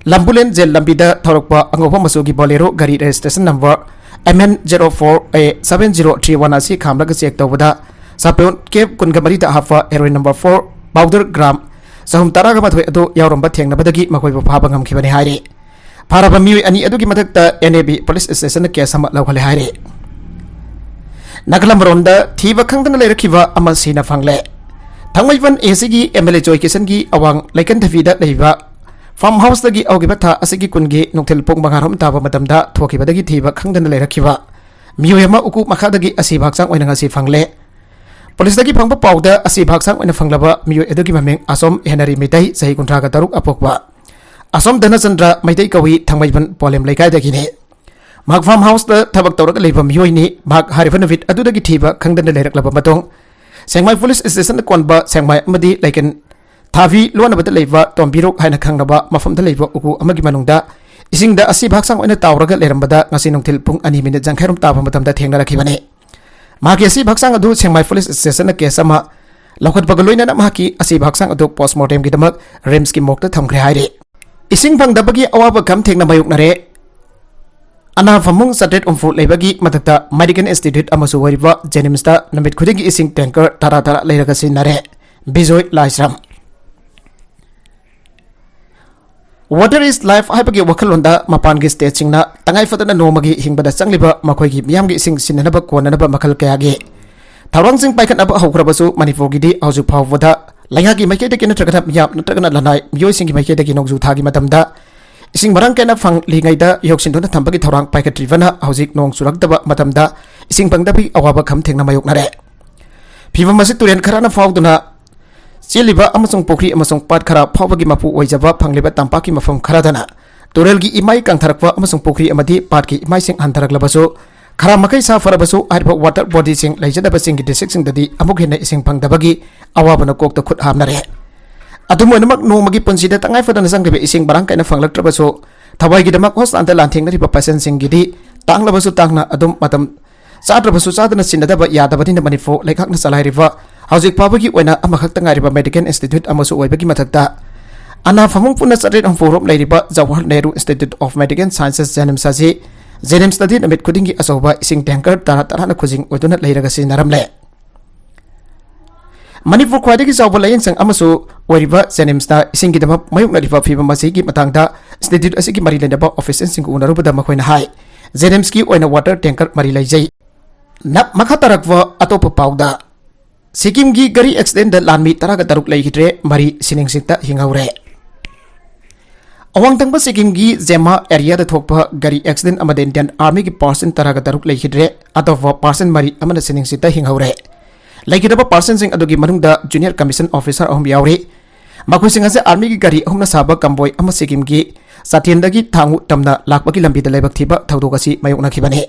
ꯂꯝꯕꯨꯂꯦꯟ ꯖꯦꯜ ꯂꯝꯕꯤꯗ ꯊꯧꯔꯛꯄ ꯑꯉꯧꯕ ꯃꯆꯨꯒꯤ ꯕꯣꯂꯦꯔꯣ ꯒꯥꯔꯤ registration number M N zero four A seven zero three one ꯑꯁꯤ ꯈꯥꯝꯂꯒ ꯆꯦꯛ ꯇꯧꯕꯗ ꯆꯥꯄ꯭ꯔꯣꯟ ꯀꯦꯞ ꯀꯨꯟꯒ ꯃꯔꯤꯗ ꯍꯥꯞꯄ heroine number four powder gram ꯆꯍꯨꯝ ꯇꯔꯥꯒ ꯃꯥꯊꯣꯏ ꯑꯗꯨ ꯌꯥꯎꯔꯝꯕ ꯊꯦꯡꯅꯕꯗꯒꯤ ꯃꯈꯣꯏꯕꯨ ꯐꯥꯕ ꯉꯝꯈꯤꯕꯅꯤ ꯍꯥꯏꯔꯤ꯫ ꯐꯥꯔꯕ ꯃꯤꯑꯣꯏ ꯑꯅꯤ ꯑꯗꯨꯒꯤ ꯃꯊꯛꯇ N A B ꯄꯨꯂꯤꯁ ꯁ꯭ꯇꯦꯁꯟꯅ ꯀꯦꯁ ꯑꯃ ꯂꯧꯈꯠꯂꯦ ꯍꯥꯏꯔꯤ꯫ ꯅꯥꯒꯥꯂꯝ ꯔꯣꯝꯗ ꯊꯤꯕ ꯈꯪꯗꯅ ꯂꯩꯔꯛꯈꯤꯕ ꯑꯃ ꯁꯤꯅ ꯐꯪꯂꯦ꯫ ꯊꯥꯡꯃꯩꯕꯟ ꯑꯦ ꯁꯤꯒꯤ ꯑꯦꯝ ꯑꯦꯜ ꯑꯦ ꯖꯣꯏ ꯀꯤꯁꯟꯒꯤ ꯑꯋꯥꯡ ꯂꯩꯀꯟꯊꯕꯤꯗ ꯂꯩꯕ ꯐꯥꯔꯝ ꯍꯥꯎꯁꯇꯒꯤ ꯍꯧꯈꯤꯕ ꯊꯥ ꯑꯁꯤꯒꯤ ꯀꯨꯟꯒꯤ ꯅꯨꯡꯊꯤꯜ ꯄꯨꯡ ꯃꯉꯥꯔꯣꯝ ꯇꯥꯕ ꯃꯇꯝꯗ ꯊꯣꯛꯈꯤꯕꯗꯒꯤ ꯊꯤꯕ ꯈꯪꯗꯅ ꯂꯩꯔꯛꯈꯤꯕ ꯃꯤꯑꯣꯏ ꯑꯃ ꯎꯀꯨ ꯃꯈꯥꯗꯒꯤ ꯑꯁꯤꯕ ꯍꯛꯆꯥꯡ ꯑꯣꯏꯅ ꯉꯁꯤ ꯐꯪꯂꯦ꯫ ꯄꯨꯂꯤꯁꯇꯒꯤ ꯐꯪꯕ ꯄꯥꯎꯗ ꯑꯁꯤꯕ ꯍꯛꯆꯥꯡ ꯑꯣꯏꯅ ꯐꯪꯂꯕ ꯃꯤꯑꯣꯏ ꯑꯗꯨꯒꯤ ꯃꯃꯤꯡ ꯑꯁꯣꯝ ꯍꯦꯅꯔꯤ ꯃꯤꯇꯩ, ꯆꯍꯤ ꯀꯨꯟꯊ꯭ꯔꯥꯒ ꯇꯔꯨꯛ ꯑꯄꯣꯛꯄ, ꯑꯁꯣꯝ ꯙꯅꯆꯟꯗ꯭ꯔ ꯃꯩꯇꯩ ꯀꯧꯏ, ꯊꯥꯡꯃꯩꯕꯟ ꯄꯣꯂꯦꯝ ꯂꯩꯀꯥꯏꯗꯒꯤꯅꯤ꯫ ꯃꯍꯥꯛ ꯐꯥꯔꯝ ꯍꯥꯎꯁꯇ ꯊꯕꯛ ꯇꯧꯔꯒ ꯂꯩꯕ ꯃꯤꯑꯣꯏꯅꯤ꯫ ꯃꯍꯥꯛ ꯍꯥꯏꯔꯤꯕ ꯅꯨꯃꯤꯠ ꯑꯗꯨꯗꯒꯤ ꯊꯤꯕ ꯈꯪꯗꯅ ꯂꯩꯔꯛꯂꯕ ꯃꯇꯨꯡ, ꯁꯦꯡꯃꯥꯏ ꯄꯨꯂꯤꯁ ꯁ꯭ꯇꯦꯁꯟꯗ ꯀꯣꯟꯕ ꯁꯦꯡꯃꯥꯏ ꯑꯃꯗꯤ ꯂꯩꯀꯟ ꯊꯥꯕꯤ ꯂꯣꯟꯅꯕꯗ ꯂꯩꯕ ꯇꯣꯝꯕꯤꯔꯣꯛ ꯍꯥꯏꯅ ꯈꯪꯅꯕ ꯃꯐꯝꯗ ꯂꯩꯕ ꯎꯀꯨ ꯑꯃꯒꯤ ꯃꯅꯨꯡꯗ ꯏꯁꯤꯡꯗ ꯑꯁꯤꯕ ꯍꯛꯆꯥꯡ ꯑꯣꯏꯅ ꯇꯥꯎꯔꯒ ꯂꯩꯔꯝꯕꯗ ꯉꯁꯤ ꯅꯨꯡꯊꯤꯜ ꯄꯨꯡ ꯑꯅꯤ ꯃꯤꯅꯤꯠ ꯌꯥꯡꯈꯩꯔꯣꯝ ꯇꯥꯕ ꯃꯇꯝꯗ ꯊꯦꯡꯅꯔꯛꯈꯤꯕꯅꯤ꯫ ꯃꯍꯥꯛꯀꯤ ꯑꯁꯤꯕ ꯍꯛꯆꯥꯡ ꯑꯗꯨ ꯁꯦꯡꯃꯥꯏ ꯄꯨꯂꯤꯁ ꯁ꯭ꯇꯦꯁꯟꯗ ꯀꯦꯁ ꯑꯃ ꯂꯧꯈꯠꯄꯒ ꯂꯣꯏꯅꯅ ꯃꯍꯥꯛꯀꯤ ꯑꯁꯤꯕ ꯍꯛꯆꯥꯡ ꯑꯗꯨ ꯄꯣꯁꯃꯣꯔꯇꯦꯝꯒꯤꯗꯃꯛ ꯔꯤꯝꯁꯀꯤ ꯃꯣꯔꯒꯇ ꯊꯝꯈ꯭ꯔꯦ ꯍꯥꯏꯔꯤ꯫ ꯏꯁꯤꯡ ꯐꯪꯗꯕꯒꯤ ꯑꯋꯥꯕ ꯈꯝ ꯊꯦꯡꯅ ꯃꯥꯌꯣꯛꯅꯔꯦ꯫ ꯑꯅꯥ ꯐꯃꯨꯡ ꯆꯥꯇ꯭ꯔꯦꯠ ꯍꯨꯝꯐꯨ ꯂꯩꯕꯒꯤ ꯃꯊꯛꯇ ꯃꯦꯗꯤꯀꯦꯜ ꯏꯟꯁꯇꯤꯇ꯭ꯌꯨꯠ ꯑꯃꯁꯨ ꯑꯣꯏꯔꯤꯕ ꯖꯦꯅꯤꯝꯁꯇ ꯅꯨꯃꯤꯠ ꯈꯨꯗꯤꯡꯒꯤ ꯏꯁꯤꯡ ꯇꯦꯡꯀꯔ ꯇꯔꯥ ꯇꯔꯥ ꯂꯩꯔꯒ ꯁꯤꯖꯤꯟꯅꯔꯦ꯫ ꯕꯤꯖꯣꯏ ꯂꯥꯏꯁ꯭ꯔꯝ꯫ Water is life ꯍꯥꯏꯕꯒꯤ ꯋꯥꯈꯜꯂꯣꯟꯗ ꯃꯄꯥꯟꯒꯤ ꯁ꯭ꯇꯦꯠꯁꯤꯡꯅ ꯇꯉꯥꯏ ꯐꯗꯅ ꯅꯣꯡꯃꯒꯤ ꯍꯤꯡꯕꯗ ꯆꯪꯂꯤꯕ ꯃꯈꯣꯏꯒꯤ ꯃꯤꯌꯥꯝꯒꯤ ꯏꯁꯤꯡ ꯁꯤꯖꯤꯟꯅꯅꯕ ꯀꯣꯟꯅꯅꯕ ꯃꯈꯜ ꯀꯌꯥꯒꯤ ꯊꯧꯔꯥꯡꯁꯤꯡ ꯄꯥꯏꯈꯠꯅꯕ ꯍꯧꯈ꯭ꯔꯕꯁꯨ, ꯃꯅꯤꯄꯨꯔꯒꯤꯗꯤ ꯍꯧꯖꯤꯛ ꯐꯥꯎꯕꯗ ꯂꯩꯉꯥꯛꯀꯤ ꯃꯥꯏꯀꯩꯗꯒꯤ ꯅꯠꯇ꯭ꯔꯒꯅ ꯃꯤꯌꯥꯝ ꯅꯠꯇ꯭ꯔꯒꯅ ꯂꯅꯥꯏ ꯃꯤꯑꯣꯏꯁꯤꯡꯒꯤ ꯃꯥꯏꯀꯩꯗꯒꯤ ꯅꯣꯡꯖꯨ ꯊꯥꯒꯤ ꯃꯇꯝꯗ ꯏꯁꯤꯡ ꯃꯔꯥꯡ ꯀꯥꯏꯅ ꯐꯪꯂꯤꯉꯩꯗ ꯌꯣꯛꯁꯤꯟꯗꯨꯅ ꯊꯝꯕꯒꯤ ꯊꯧꯔꯥꯡ ꯄꯥꯏꯈꯠꯇ꯭ꯔꯤꯕꯅ ꯍꯧꯖꯤꯛ ꯅꯣꯡ ꯆꯨꯔꯛꯇꯕ ꯃꯇꯝꯗ ꯏꯁꯤꯡ ꯐꯪꯗꯕꯒꯤ ꯑꯋꯥꯕ ꯈꯝ ꯊꯦꯡꯅ ꯃꯥꯌꯣꯛꯅꯔꯦ꯫ ꯐꯤꯚꯝ ꯑꯁꯤ ꯇꯨꯔꯦꯜ ꯈꯔꯅ ꯐꯥꯎꯗꯨꯅ ꯆꯦꯜꯂꯤꯕ ꯑꯃꯁꯨꯡ ꯄꯨꯈ꯭ꯔꯤ ꯑꯃꯁꯨꯡ ꯄꯥꯠ ꯈꯔ ꯐꯥꯎꯕꯒꯤ ꯃꯄꯨ ꯑꯣꯏꯖꯕ ꯐꯪꯂꯤꯕ ꯇꯝꯄꯥꯛꯀꯤ ꯃꯐꯝ ꯈꯔꯗꯅ ꯇꯨꯔꯦꯜꯒꯤ ꯏꯃꯥꯏ ꯀꯪꯊꯔꯛꯄ ꯑꯃꯁꯨꯡ ꯄꯨꯈ꯭ꯔꯤ ꯑꯃꯗꯤ ꯄꯥꯠꯀꯤ ꯏꯃꯥꯏꯁꯤꯡ ꯍꯟꯊꯔꯛꯂꯕꯁꯨ, ꯈꯔ ꯃꯈꯩ ꯁꯥꯐꯔꯕꯁꯨ, ꯍꯥꯏꯔꯤꯕ ꯋꯥꯇꯔ ꯕꯣꯗꯤꯁꯤꯡ ꯂꯩꯖꯗꯕꯁꯤꯡꯒꯤ ꯗꯤꯁꯇ꯭ꯔꯤꯛꯁꯤꯡꯗꯗꯤ ꯑꯃꯨꯛ ꯍꯦꯟꯅ ꯏꯁꯤꯡ ꯐꯪꯗꯕꯒꯤ ꯑꯋꯥꯕꯅ ꯀꯣꯛꯇ ꯈꯨꯠ ꯍꯥꯝꯅꯔꯦ꯫ ꯑꯗꯨꯝ ꯑꯣꯏꯅꯃꯛ, ꯅꯣꯡꯃꯒꯤ ꯄꯨꯟꯁꯤꯗ ꯇꯉꯥꯏ ꯐꯗꯅ ꯆꯪꯂꯤꯕ ꯏꯁꯤꯡ ꯃꯔꯥꯡ ꯀꯥꯏꯅ ꯐꯪꯂꯛꯇ꯭ꯔꯕꯁꯨ, ꯊꯋꯥꯏꯒꯤꯗꯃꯛ ꯍꯣꯁꯄꯤꯇꯥꯜꯗ ꯂꯥꯟꯊꯦꯡꯅꯔꯤꯕ ꯄꯦꯁꯦꯟꯁꯤꯡꯒꯤꯗꯤ ꯇꯥꯡꯂꯕꯁꯨ ꯇꯥꯡꯅ ꯑꯗꯨꯝ ꯃꯇꯝ ꯆꯥꯗ꯭ꯔꯕꯁꯨ ꯆꯥꯗꯅ ꯁꯤꯟꯅꯗꯕ ꯌꯥꯗꯕꯅꯤꯅ ꯃꯅꯤꯄꯨꯔ ꯂꯩꯉꯥꯛꯅ ꯆꯂꯥꯏꯔꯤꯕ ꯍꯧꯖꯤꯛ ꯐꯥꯎꯕꯒꯤ ꯑꯣꯏꯅ ꯑꯃꯈꯛꯇ ꯉꯥꯏꯔꯤꯕ ꯃꯦꯗꯤꯀꯦꯜ ꯏꯟꯁꯇꯤꯇ꯭ꯌꯨꯠ ꯑꯃꯁꯨ ꯑꯣꯏꯕꯒꯤ ꯃꯊꯛꯇ, ꯑꯅꯥ ꯐꯃꯨꯡ ꯄꯨꯟꯅ ꯆꯥꯇ꯭ꯔꯦꯠ ꯍꯨꯝꯐꯨ ꯔꯣꯝ ꯂꯩꯔꯤꯕ Jawahar Nehru institute of medical sciences, JNIMS ꯑꯁꯤ ꯖꯦꯅꯤꯝꯁꯇꯗꯤ ꯅꯨꯃꯤꯠ ꯈꯨꯗꯤꯡꯒꯤ ꯑꯆꯧꯕ ꯏꯁꯤꯡ ꯇꯦꯡꯀꯔ ꯇꯔꯥ ꯇꯔꯥꯅ ꯈꯨꯖꯤꯡ ꯑꯣꯏꯗꯨꯅ ꯂꯩꯔꯒ ꯁꯤꯖꯤꯟꯅꯔꯝꯂꯦ꯫ ꯃꯅꯤꯄꯨꯔ ꯈ꯭ꯋꯥꯏꯗꯒꯤ ꯆꯥꯎꯕ ꯂꯥꯏꯌꯦꯡꯁꯪ ꯑꯃꯁꯨ ꯑꯣꯏꯔꯤꯕ ꯖꯦꯅꯤꯝꯁꯇ ꯏꯁꯤꯡꯒꯤꯗꯃꯛ ꯃꯥꯌꯣꯛꯅꯔꯤꯕ ꯐꯤꯚꯝ ꯑꯁꯤꯒꯤ ꯃꯇꯥꯡꯗ ꯏꯟꯁꯇꯤꯇ꯭ꯌꯨꯠ ꯑꯁꯤꯒꯤ ꯃꯔꯤ ꯂꯩꯅꯕ ꯑꯣꯐꯤꯁꯤꯌꯦꯜꯁꯤꯡꯒ ꯎꯅꯔꯨꯕꯗ ꯃꯈꯣꯏꯅ ꯍꯥꯏ, ꯖꯦꯅꯤꯝꯁꯀꯤ ꯑꯣꯏꯅ ꯋꯥꯇꯔ ꯇꯦꯡꯀꯔ ꯃꯔꯤ ꯂꯩꯖꯩ꯫ ꯅ-, ꯃꯈꯥ ꯇꯥꯔꯛꯄ ꯑꯇꯣꯞꯄ ꯄꯥꯎꯗ, ꯁꯤꯛꯀꯤꯝꯒꯤ ꯒꯥꯔꯤ ꯑꯦꯛꯁꯤꯗꯦꯟꯗ ꯂꯥꯟꯃꯤ ꯇꯔꯥꯒ ꯇꯔꯨꯛ ꯂꯩꯈꯤꯗ꯭ꯔꯦ, ꯃꯔꯤ ꯁꯤꯅꯤꯡꯁꯤꯠꯇ ꯍꯤꯡꯍꯧꯔꯦ꯫ ꯑꯋꯥꯡ ꯊꯪꯕ ꯁꯤꯛꯀꯤꯝꯒꯤ ꯖꯦꯃꯥ ꯑꯦꯔꯤꯌꯥꯗ ꯊꯣꯛꯄ ꯒꯥꯔꯤ ꯑꯦꯛꯁꯤꯗꯦꯟ ꯑꯃꯗ ꯏꯟꯗꯤꯌꯟ ꯑꯥꯔꯃꯤꯒꯤ ꯄꯥꯔꯁꯟ ꯇꯔꯥꯒ ꯇꯔꯨꯛ ꯂꯩꯈꯤꯗ꯭ꯔꯦ, ꯑꯇꯣꯞꯄ ꯄꯥꯔꯁꯟ ꯃꯔꯤ ꯑꯃꯅ ꯁꯤꯅꯤꯡꯁꯤꯠꯇ ꯍꯤꯡꯍꯧꯔꯦ꯫ ꯂꯩꯈꯤꯗ꯭ꯔꯕ ꯄꯥꯔꯁꯟꯁꯤꯡ ꯑꯗꯨꯒꯤ ꯃꯅꯨꯡꯗ ꯖꯨꯅꯤꯌꯔ ꯀꯃꯤꯁꯟ ꯑꯣꯐꯤꯁꯥꯔ ꯑꯍꯨꯝ ꯌꯥꯎꯔꯤ꯫ ꯃꯈꯣꯏꯁꯤꯡ ꯑꯁꯤ ꯑꯥꯔꯃꯤꯒꯤ ꯒꯥꯔꯤ ꯑꯍꯨꯝꯅ ꯁꯥꯕ ꯀꯝꯕꯣꯏ ꯑꯃ ꯁꯤꯛꯀꯤꯝꯒꯤ ꯆꯥꯊꯦꯟꯗꯒꯤ ꯊꯥꯡꯉꯨ ꯇꯝꯅ ꯂꯥꯛꯄꯒꯤ ꯂꯝꯕꯤꯗ ꯂꯥꯏꯕꯛ ꯊꯤꯕ ꯊꯧꯗꯣꯛ ꯑꯁꯤ ꯃꯥꯌꯣꯛꯅꯈꯤꯕꯅꯤ꯫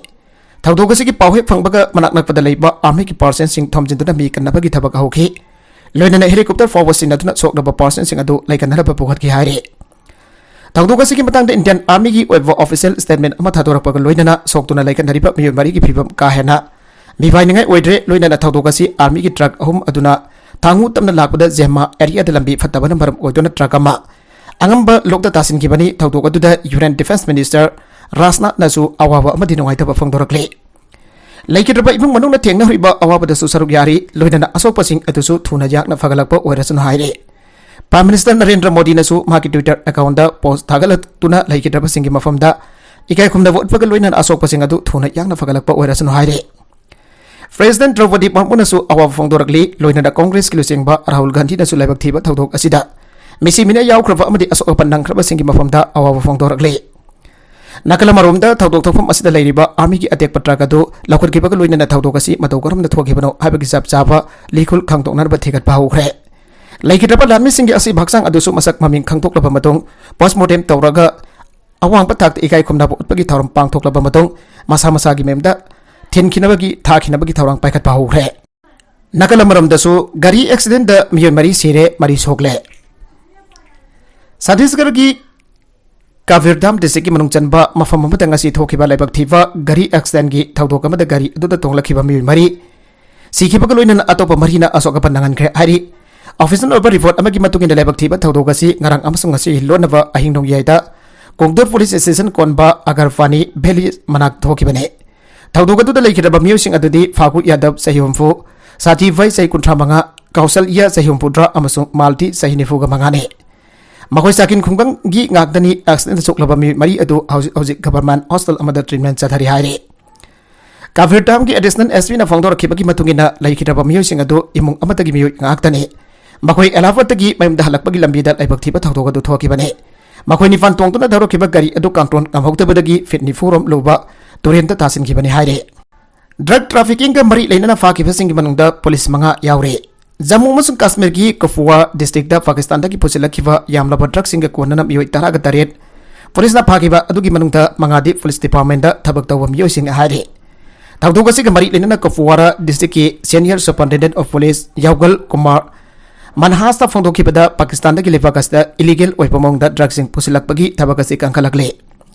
ꯊꯧꯗꯣꯛ ꯑꯁꯤꯒꯤ ꯄꯥꯎ ꯍꯦꯛ ꯐꯪꯕꯒ ꯃꯅꯥꯛ ꯅꯛꯄꯗ ꯂꯩꯕ ꯑꯥꯔꯃꯤꯒꯤ ꯄꯥꯔꯁꯟꯁꯤꯡ ꯊꯣꯝꯖꯤꯟꯗꯨꯅ ꯃꯤ ꯀꯟꯅꯕꯒꯤ ꯊꯕꯛ ꯍꯧꯈꯤ꯫ ꯂꯣꯏꯅꯅ ꯍꯦꯂꯤꯀꯣꯞꯇꯔ ꯐꯥꯎꯕ ꯁꯤꯟꯅꯗꯨꯅ ꯁꯣꯛꯂꯕ ꯄꯥꯔꯁꯟꯁꯤꯡ ꯑꯗꯨ ꯂꯥꯏꯀꯠꯅꯅꯕ ꯄꯨꯈꯠꯈꯤ ꯍꯥꯏꯔꯤ꯫ ꯊꯧꯗꯣꯛ ꯑꯁꯤꯒꯤ ꯃꯇꯥꯡꯗ ꯏꯟꯗꯤꯌꯟ ꯑꯥꯔꯃꯤꯒꯤ ꯑꯣꯏꯕ ꯑꯣꯐꯤꯁꯤꯌꯦꯜ ꯁ꯭ꯇꯦꯠꯃꯦꯟ ꯑꯃ ꯊꯥꯗꯣꯔꯛꯄꯒ ꯂꯣꯏꯅꯅ ꯁꯣꯛꯇꯨꯅ ꯂꯥꯏꯀꯠꯅꯔꯤꯕ ꯃꯤꯑꯣꯏ ꯃꯔꯤꯒꯤ ꯐꯤꯕꯝ ꯀꯥ ꯍꯦꯟꯅ ꯃꯤꯋꯥꯏꯅꯤꯡꯉꯥꯏ ꯑꯣꯏꯗ꯭ꯔꯦ꯫ ꯂꯣꯏꯅꯅ ꯊꯧꯗꯣꯛ ꯑꯁꯤ ꯑꯥꯔꯃꯤꯒꯤ ꯇ꯭ꯔꯛ ꯑꯍꯨꯝ ꯑꯗꯨꯅ ꯊꯥꯡꯉꯨ ꯇꯝꯅ ꯂꯥꯛꯄꯗ ꯖꯦꯃꯥ ꯑꯦꯔꯤꯌꯥꯗ ꯂꯝꯕꯤ ꯐꯠꯇꯕꯅ ꯃꯔꯝ ꯑꯣꯏꯗꯨꯅ ꯇ꯭ꯔꯛ ꯑꯃ ꯑꯉꯝꯕ ꯂꯣꯛꯇ ꯇꯥꯁꯤꯟꯈꯤꯕꯅꯤ꯫ ꯊꯧꯗꯣꯛ ꯑꯗꯨꯗ ꯌꯨꯅꯤꯌꯟ ꯗꯤꯐꯦꯟꯁ ꯃꯤꯅꯤꯁꯇꯔ ꯔꯥꯖꯅꯥꯊꯅꯁꯨ ꯑꯋꯥꯕ ꯑꯃꯗꯤ ꯅꯨꯡꯉꯥꯏꯇꯕ ꯐꯣꯡꯗꯣꯔꯛꯂꯤ꯫ ꯂꯩꯈꯤꯗ꯭ꯔꯕ ꯏꯃꯨꯡ ꯃꯅꯨꯡꯅ ꯊꯦꯡꯅꯍꯧꯔꯤꯕ ꯑꯋꯥꯕꯗꯁꯨ ꯁꯔꯨꯛ ꯌꯥꯔꯤ, ꯂꯣꯏꯅꯅ ꯑꯁꯣꯛꯄꯁꯤꯡ ꯑꯗꯨꯁꯨ ꯊꯨꯅ ꯌꯥꯡꯅ ꯐꯒꯠꯂꯛꯄ ꯑꯣꯏꯔꯁꯅꯨ ꯍꯥꯏꯔꯤ꯫ ꯄ꯭ꯔꯥꯏꯝ ꯃꯤꯅꯤꯁꯇꯔ ꯅꯔꯦꯟꯗ꯭ꯔ ꯃꯣꯗꯤꯅꯁꯨ ꯃꯍꯥꯛꯀꯤ ꯇ꯭ꯋꯤꯇꯔ ꯑꯦꯀꯥꯎꯟꯗ ꯄꯣꯁ ꯊꯥꯒꯠꯂꯛꯇꯨꯅ ꯂꯩꯈꯤꯗ꯭ꯔꯕꯁꯤꯡꯒꯤ ꯃꯐꯝꯗ ꯏꯀꯥꯏ ꯈꯨꯝꯅꯕ ꯎꯠꯄꯒ ꯂꯣꯏꯅꯅ ꯑꯁꯣꯛꯄꯁꯤꯡ ꯑꯗꯨ ꯊꯨꯅ ꯌꯥꯡꯅ ꯐꯒꯠꯂꯛꯄ ꯑꯣꯏꯔꯁꯅꯨ ꯍꯥꯏꯔꯤ꯫ ꯄ꯭ꯔꯦꯁꯤꯗꯦꯟꯠ ꯗ꯭ꯔꯧꯄꯗꯤ ꯃꯨꯔꯃꯨꯅꯁꯨ ꯑꯋꯥꯕ ꯐꯣꯡꯗꯣꯔꯛꯂꯤ꯫ ꯂꯣꯏꯅꯅ ꯀꯣꯡꯒ꯭ꯔꯦꯁꯀꯤ ꯂꯨꯆꯤꯡꯕ ꯔꯥꯍꯨꯜ ꯒꯥꯟꯙꯤꯅꯁꯨ ꯂꯥꯏꯕꯛ ꯊꯤꯕ ꯊꯧꯗꯣꯛ ꯑꯁꯤꯗ ꯃꯤꯁꯤ ꯃꯤꯅ ꯌꯥꯎꯈ꯭ꯔꯕ ꯑꯃꯗꯤ ꯑꯁꯣꯛ ꯑꯄꯟ ꯅꯪꯈ꯭ꯔꯕꯁꯤꯡꯒꯤ ꯃꯐꯝꯗ ꯑꯋꯥꯕ ꯐꯣꯡꯗꯣꯔꯛꯂꯤ꯫ ꯅꯥꯀꯜ ꯑꯃꯔꯣꯝꯗ ꯊꯧꯗꯣꯛ ꯊꯣꯛꯐꯝ ꯑꯁꯤꯗ ꯂꯩꯔꯤꯕ ꯑꯥꯔꯃꯤꯒꯤ ꯑꯇꯦꯛꯄ ꯇ꯭ꯔꯛ ꯑꯗꯨ ꯂꯧꯈꯠꯈꯤꯕꯒ ꯂꯣꯏꯅꯅ ꯊꯧꯗꯣꯛ ꯑꯁꯤ ꯃꯇꯧ ꯀꯔꯝꯅ ꯊꯣꯛꯈꯤꯕꯅꯣ ꯍꯥꯏꯕꯒꯤ ꯆꯞ ꯆꯥꯕ ꯂꯤꯈꯨꯜ ꯈꯪꯗꯣꯛꯅꯅꯕ ꯊꯤꯒꯠꯄ ꯍꯧꯈ꯭ꯔꯦ꯫ ꯂꯩꯈꯤꯗ꯭ꯔꯕ ꯂꯥꯟꯃꯤꯁꯤꯡꯒꯤ ꯑꯁꯤꯕ ꯍꯛꯆꯥꯡ ꯑꯗꯨꯁꯨ ꯃꯁꯛ ꯃꯃꯤꯡ ꯈꯪꯗꯣꯛꯂꯕ ꯃꯇꯨꯡ ꯄꯣꯁꯃꯣꯔꯇꯦꯝ ꯇꯧꯔꯒ ꯑꯋꯥꯡꯕ ꯊꯥꯛꯇ ꯏꯀꯥꯏ ꯈꯨꯝꯅꯕ ꯎꯠꯄꯒꯤ ꯊꯧꯔꯝ ꯄꯥꯡꯊꯣꯛꯂꯕ ꯃꯇꯨꯡ ꯃꯁꯥ ꯃꯁꯥꯒꯤ ꯃꯌꯨꯝꯗ ꯊꯤꯟꯈꯤꯅꯕꯒꯤ ꯊꯥꯈꯤꯅꯕꯒꯤ ꯊꯧꯔꯥꯡ ꯄꯥꯏꯈꯠꯄ ꯍꯧꯈ꯭ꯔꯦ꯫ ꯅꯥꯀꯜ ꯑꯃꯔꯣꯝꯗꯁꯨ ꯒꯥꯔꯤ ꯑꯦꯛꯁꯤꯗꯦꯟꯗ ꯃꯤꯑꯣꯏ ꯃꯔꯤ ꯁꯤꯔꯦ, ꯃꯔꯤ ꯁꯣꯛꯂꯦ꯫ ꯁꯠꯇꯤꯁꯒꯔꯒꯤ ꯀꯕꯤꯔꯙꯥꯝ ꯗꯤꯁꯇ꯭ꯔꯤꯛꯀꯤ ꯃꯅꯨꯡ ꯆꯟꯕ ꯃꯐꯝ ꯑꯃꯗ ꯉꯁꯤ ꯊꯣꯛꯈꯤꯕ ꯂꯥꯏꯕꯛ ꯊꯤꯕ ꯒꯥꯔꯤ ꯑꯦꯛꯁꯤꯗꯦꯟꯒꯤ ꯊꯧꯗꯣꯛ ꯑꯃꯗ ꯒꯥꯔꯤ ꯑꯗꯨꯗ ꯇꯣꯡꯂꯛꯈꯤꯕ ꯃꯤꯑꯣꯏ ꯃꯔꯤ ꯁꯤꯈꯤꯕꯒ ꯂꯣꯏꯅꯅ ꯑꯇꯣꯞꯄ ꯃꯔꯤꯅ ꯑꯁꯣꯛ ꯑꯄꯟ ꯅꯪꯍꯟꯈ꯭ꯔꯦ ꯍꯥꯏꯔꯤ꯫ ꯑꯣꯐꯤꯁꯤꯌꯦꯜ ꯑꯣꯏꯕ ꯔꯤꯄꯣꯔꯠ ꯑꯃꯒꯤ ꯃꯇꯨꯡ ꯏꯟꯅ ꯂꯥꯏꯕꯛ ꯊꯤꯕ ꯊꯧꯗꯣꯛ ꯑꯁꯤ ꯉꯔꯥꯡ ꯑꯃꯁꯨꯡ ꯉꯁꯤ ꯂꯣꯟꯅꯕ ꯑꯍꯤꯡ ꯅꯣꯡꯌꯥꯏꯗ ꯀꯣꯡꯗꯨꯔ ꯄꯨꯂꯤꯁ ꯁ꯭ꯇꯦꯁꯟ ꯀꯣꯟꯕ ꯑꯒꯔꯐꯥꯅꯤ ꯚꯦꯂꯤ ꯃꯅꯥꯛ ꯊꯣꯛꯈꯤꯕꯅꯤ꯫ ꯊꯧꯗꯣꯛ ꯑꯗꯨꯗ ꯂꯩꯈꯤꯗ꯭ꯔꯕ ꯃꯤꯑꯣꯏꯁꯤꯡ ꯑꯗꯨꯗꯤ ꯐꯥꯒꯨ ꯌꯥꯗꯕ ꯆꯍꯤ ꯍꯨꯝꯐꯨ, ꯁꯥꯊꯤ ꯚꯥꯏ ꯆꯍꯤ ꯀꯨꯟꯊ꯭ꯔꯥ ꯃꯉꯥ, ꯀꯧꯁꯜꯌꯥ ꯆꯍꯤ ꯍꯨꯝꯐꯨꯇꯔꯥ ꯑꯃꯁꯨꯡ ꯃꯥꯜꯇꯤ ꯆꯍꯤ ꯅꯤꯐꯨꯒ ꯃꯉꯥꯅꯤ꯫ ꯃꯈꯣꯏ ꯆꯥꯀꯤꯟ ꯈꯨꯡꯒꯪꯒꯤ ꯉꯥꯛꯇꯅꯤ꯫ ꯑꯦꯛꯁꯤꯗꯦꯟꯗ ꯁꯣꯛꯂꯕ ꯃꯤꯑꯣꯏ ꯃꯔꯤ ꯑꯗꯨ ꯍꯧꯖꯤꯛ ꯍꯧꯖꯤꯛ ꯒꯚꯔꯟꯃꯦꯟꯠ ꯍꯣꯁꯄꯤꯇꯥꯜ ꯑꯃꯗ ꯇ꯭ꯔꯤꯠꯃꯦꯟꯠ ꯆꯠꯊꯔꯤ ꯍꯥꯏꯔꯤ꯫ ꯀꯥꯕꯤꯔ ꯗꯥꯝꯒꯤ ꯑꯦꯗꯤꯁꯅꯦꯜ ꯑꯦꯁ ꯄꯤꯅ ꯐꯣꯡꯗꯣꯔꯛꯈꯤꯕꯒꯤ ꯃꯇꯨꯡ ꯏꯟꯅ, ꯂꯩꯈꯤꯗ꯭ꯔꯕ ꯃꯤꯑꯣꯏꯁꯤꯡ ꯑꯗꯨ ꯏꯃꯨꯡ ꯑꯃꯠꯇꯒꯤ ꯃꯤꯑꯣꯏ ꯉꯥꯛꯇꯅꯤ꯫ ꯃꯈꯣꯏ ꯑꯦꯂꯥꯍꯕꯥꯗꯇꯒꯤ ꯃꯌꯨꯝꯗ ꯍꯜꯂꯛꯄꯒꯤ ꯂꯝꯕꯤꯗ ꯂꯥꯏꯕꯛ ꯊꯤꯕ ꯊꯧꯗꯣꯛ ꯑꯗꯨ ꯊꯣꯛꯈꯤꯕꯅꯤ꯫ ꯃꯈꯣꯏ ꯅꯤꯄꯥꯟ ꯇꯣꯡꯗꯨꯅ ꯊꯧꯔꯛꯈꯤꯕ ꯒꯥꯔꯤ ꯑꯗꯨ ꯀꯥꯡꯊꯣꯟ ꯉꯝꯍꯧꯗꯕꯗꯒꯤ ꯐꯤꯠ ꯅꯤꯐꯨ ꯔꯣꯝ ꯂꯨꯕ ꯇꯨꯔꯦꯟꯗ ꯇꯥꯁꯤꯟꯈꯤꯕꯅꯤ ꯍꯥꯏꯔꯤ꯫ ꯗ꯭ꯔꯒ ꯇ꯭ꯔꯥꯐꯤꯀꯤꯡꯒ ꯃꯔꯤ ꯂꯩꯅꯅ ꯐꯥꯈꯤꯕꯁꯤꯡꯒꯤ ꯃꯅꯨꯡꯗ ꯄꯨꯂꯤꯁ ꯃꯉꯥ ꯌꯥꯎꯔꯤ꯫ ꯖꯝꯃꯨ ꯑꯃꯁꯨꯡ ꯀꯥꯁꯃꯤꯔꯒꯤ ꯀꯨꯞꯋꯥꯔꯥ ꯗꯤꯁꯇ꯭ꯔꯤꯛꯇ ꯄꯥꯀꯤꯁꯇꯥꯟꯗꯒꯤ ꯄꯨꯁꯤꯜꯂꯛꯈꯤꯕ ꯌꯥꯝꯂꯕ ꯗ꯭ꯔꯒꯁꯤꯡꯒ ꯀꯣꯟꯅꯅ ꯃꯤꯑꯣꯏ ꯇꯔꯥꯒ ꯇꯔꯦꯠ ꯄꯨꯂꯤꯁꯅ ꯐꯥꯈꯤꯕ ꯑꯗꯨꯒꯤ ꯃꯅꯨꯡꯗ ꯃꯉꯥꯗꯤ ꯄꯨꯂꯤꯁ ꯗꯤꯄꯥꯔꯠꯃꯦꯟꯗ ꯊꯕꯛ ꯇꯧꯕ ꯃꯤꯑꯣꯏꯁꯤꯡꯅꯤ ꯍꯥꯏꯔꯤ꯫ ꯊꯧꯗꯣꯛ ꯑꯁꯤꯒ ꯃꯔꯤ ꯂꯩꯅꯅ ꯀꯨꯞꯋꯥꯔꯥ ꯗꯤꯁꯇ꯭ꯔꯤꯛꯀꯤ senior superintendent of police Yaugal Kumar ꯃꯟꯍꯥꯁꯇ ꯐꯣꯡꯗꯣꯛꯈꯤꯕꯗ, ꯄꯥꯀꯤꯁꯇꯥꯟꯗꯒꯤ ꯂꯩꯕꯥꯛ ꯑꯁꯤꯗ ꯏꯂꯤꯒꯦꯜ ꯑꯣꯏꯕ ꯃꯑꯣꯡꯗ ꯗ꯭ꯔꯒꯁꯤꯡ ꯄꯨꯁꯤꯜꯂꯛꯄꯒꯤ ꯊꯕꯛ ꯑꯁꯤ ꯀꯟꯈꯠꯂꯛꯂꯤ꯫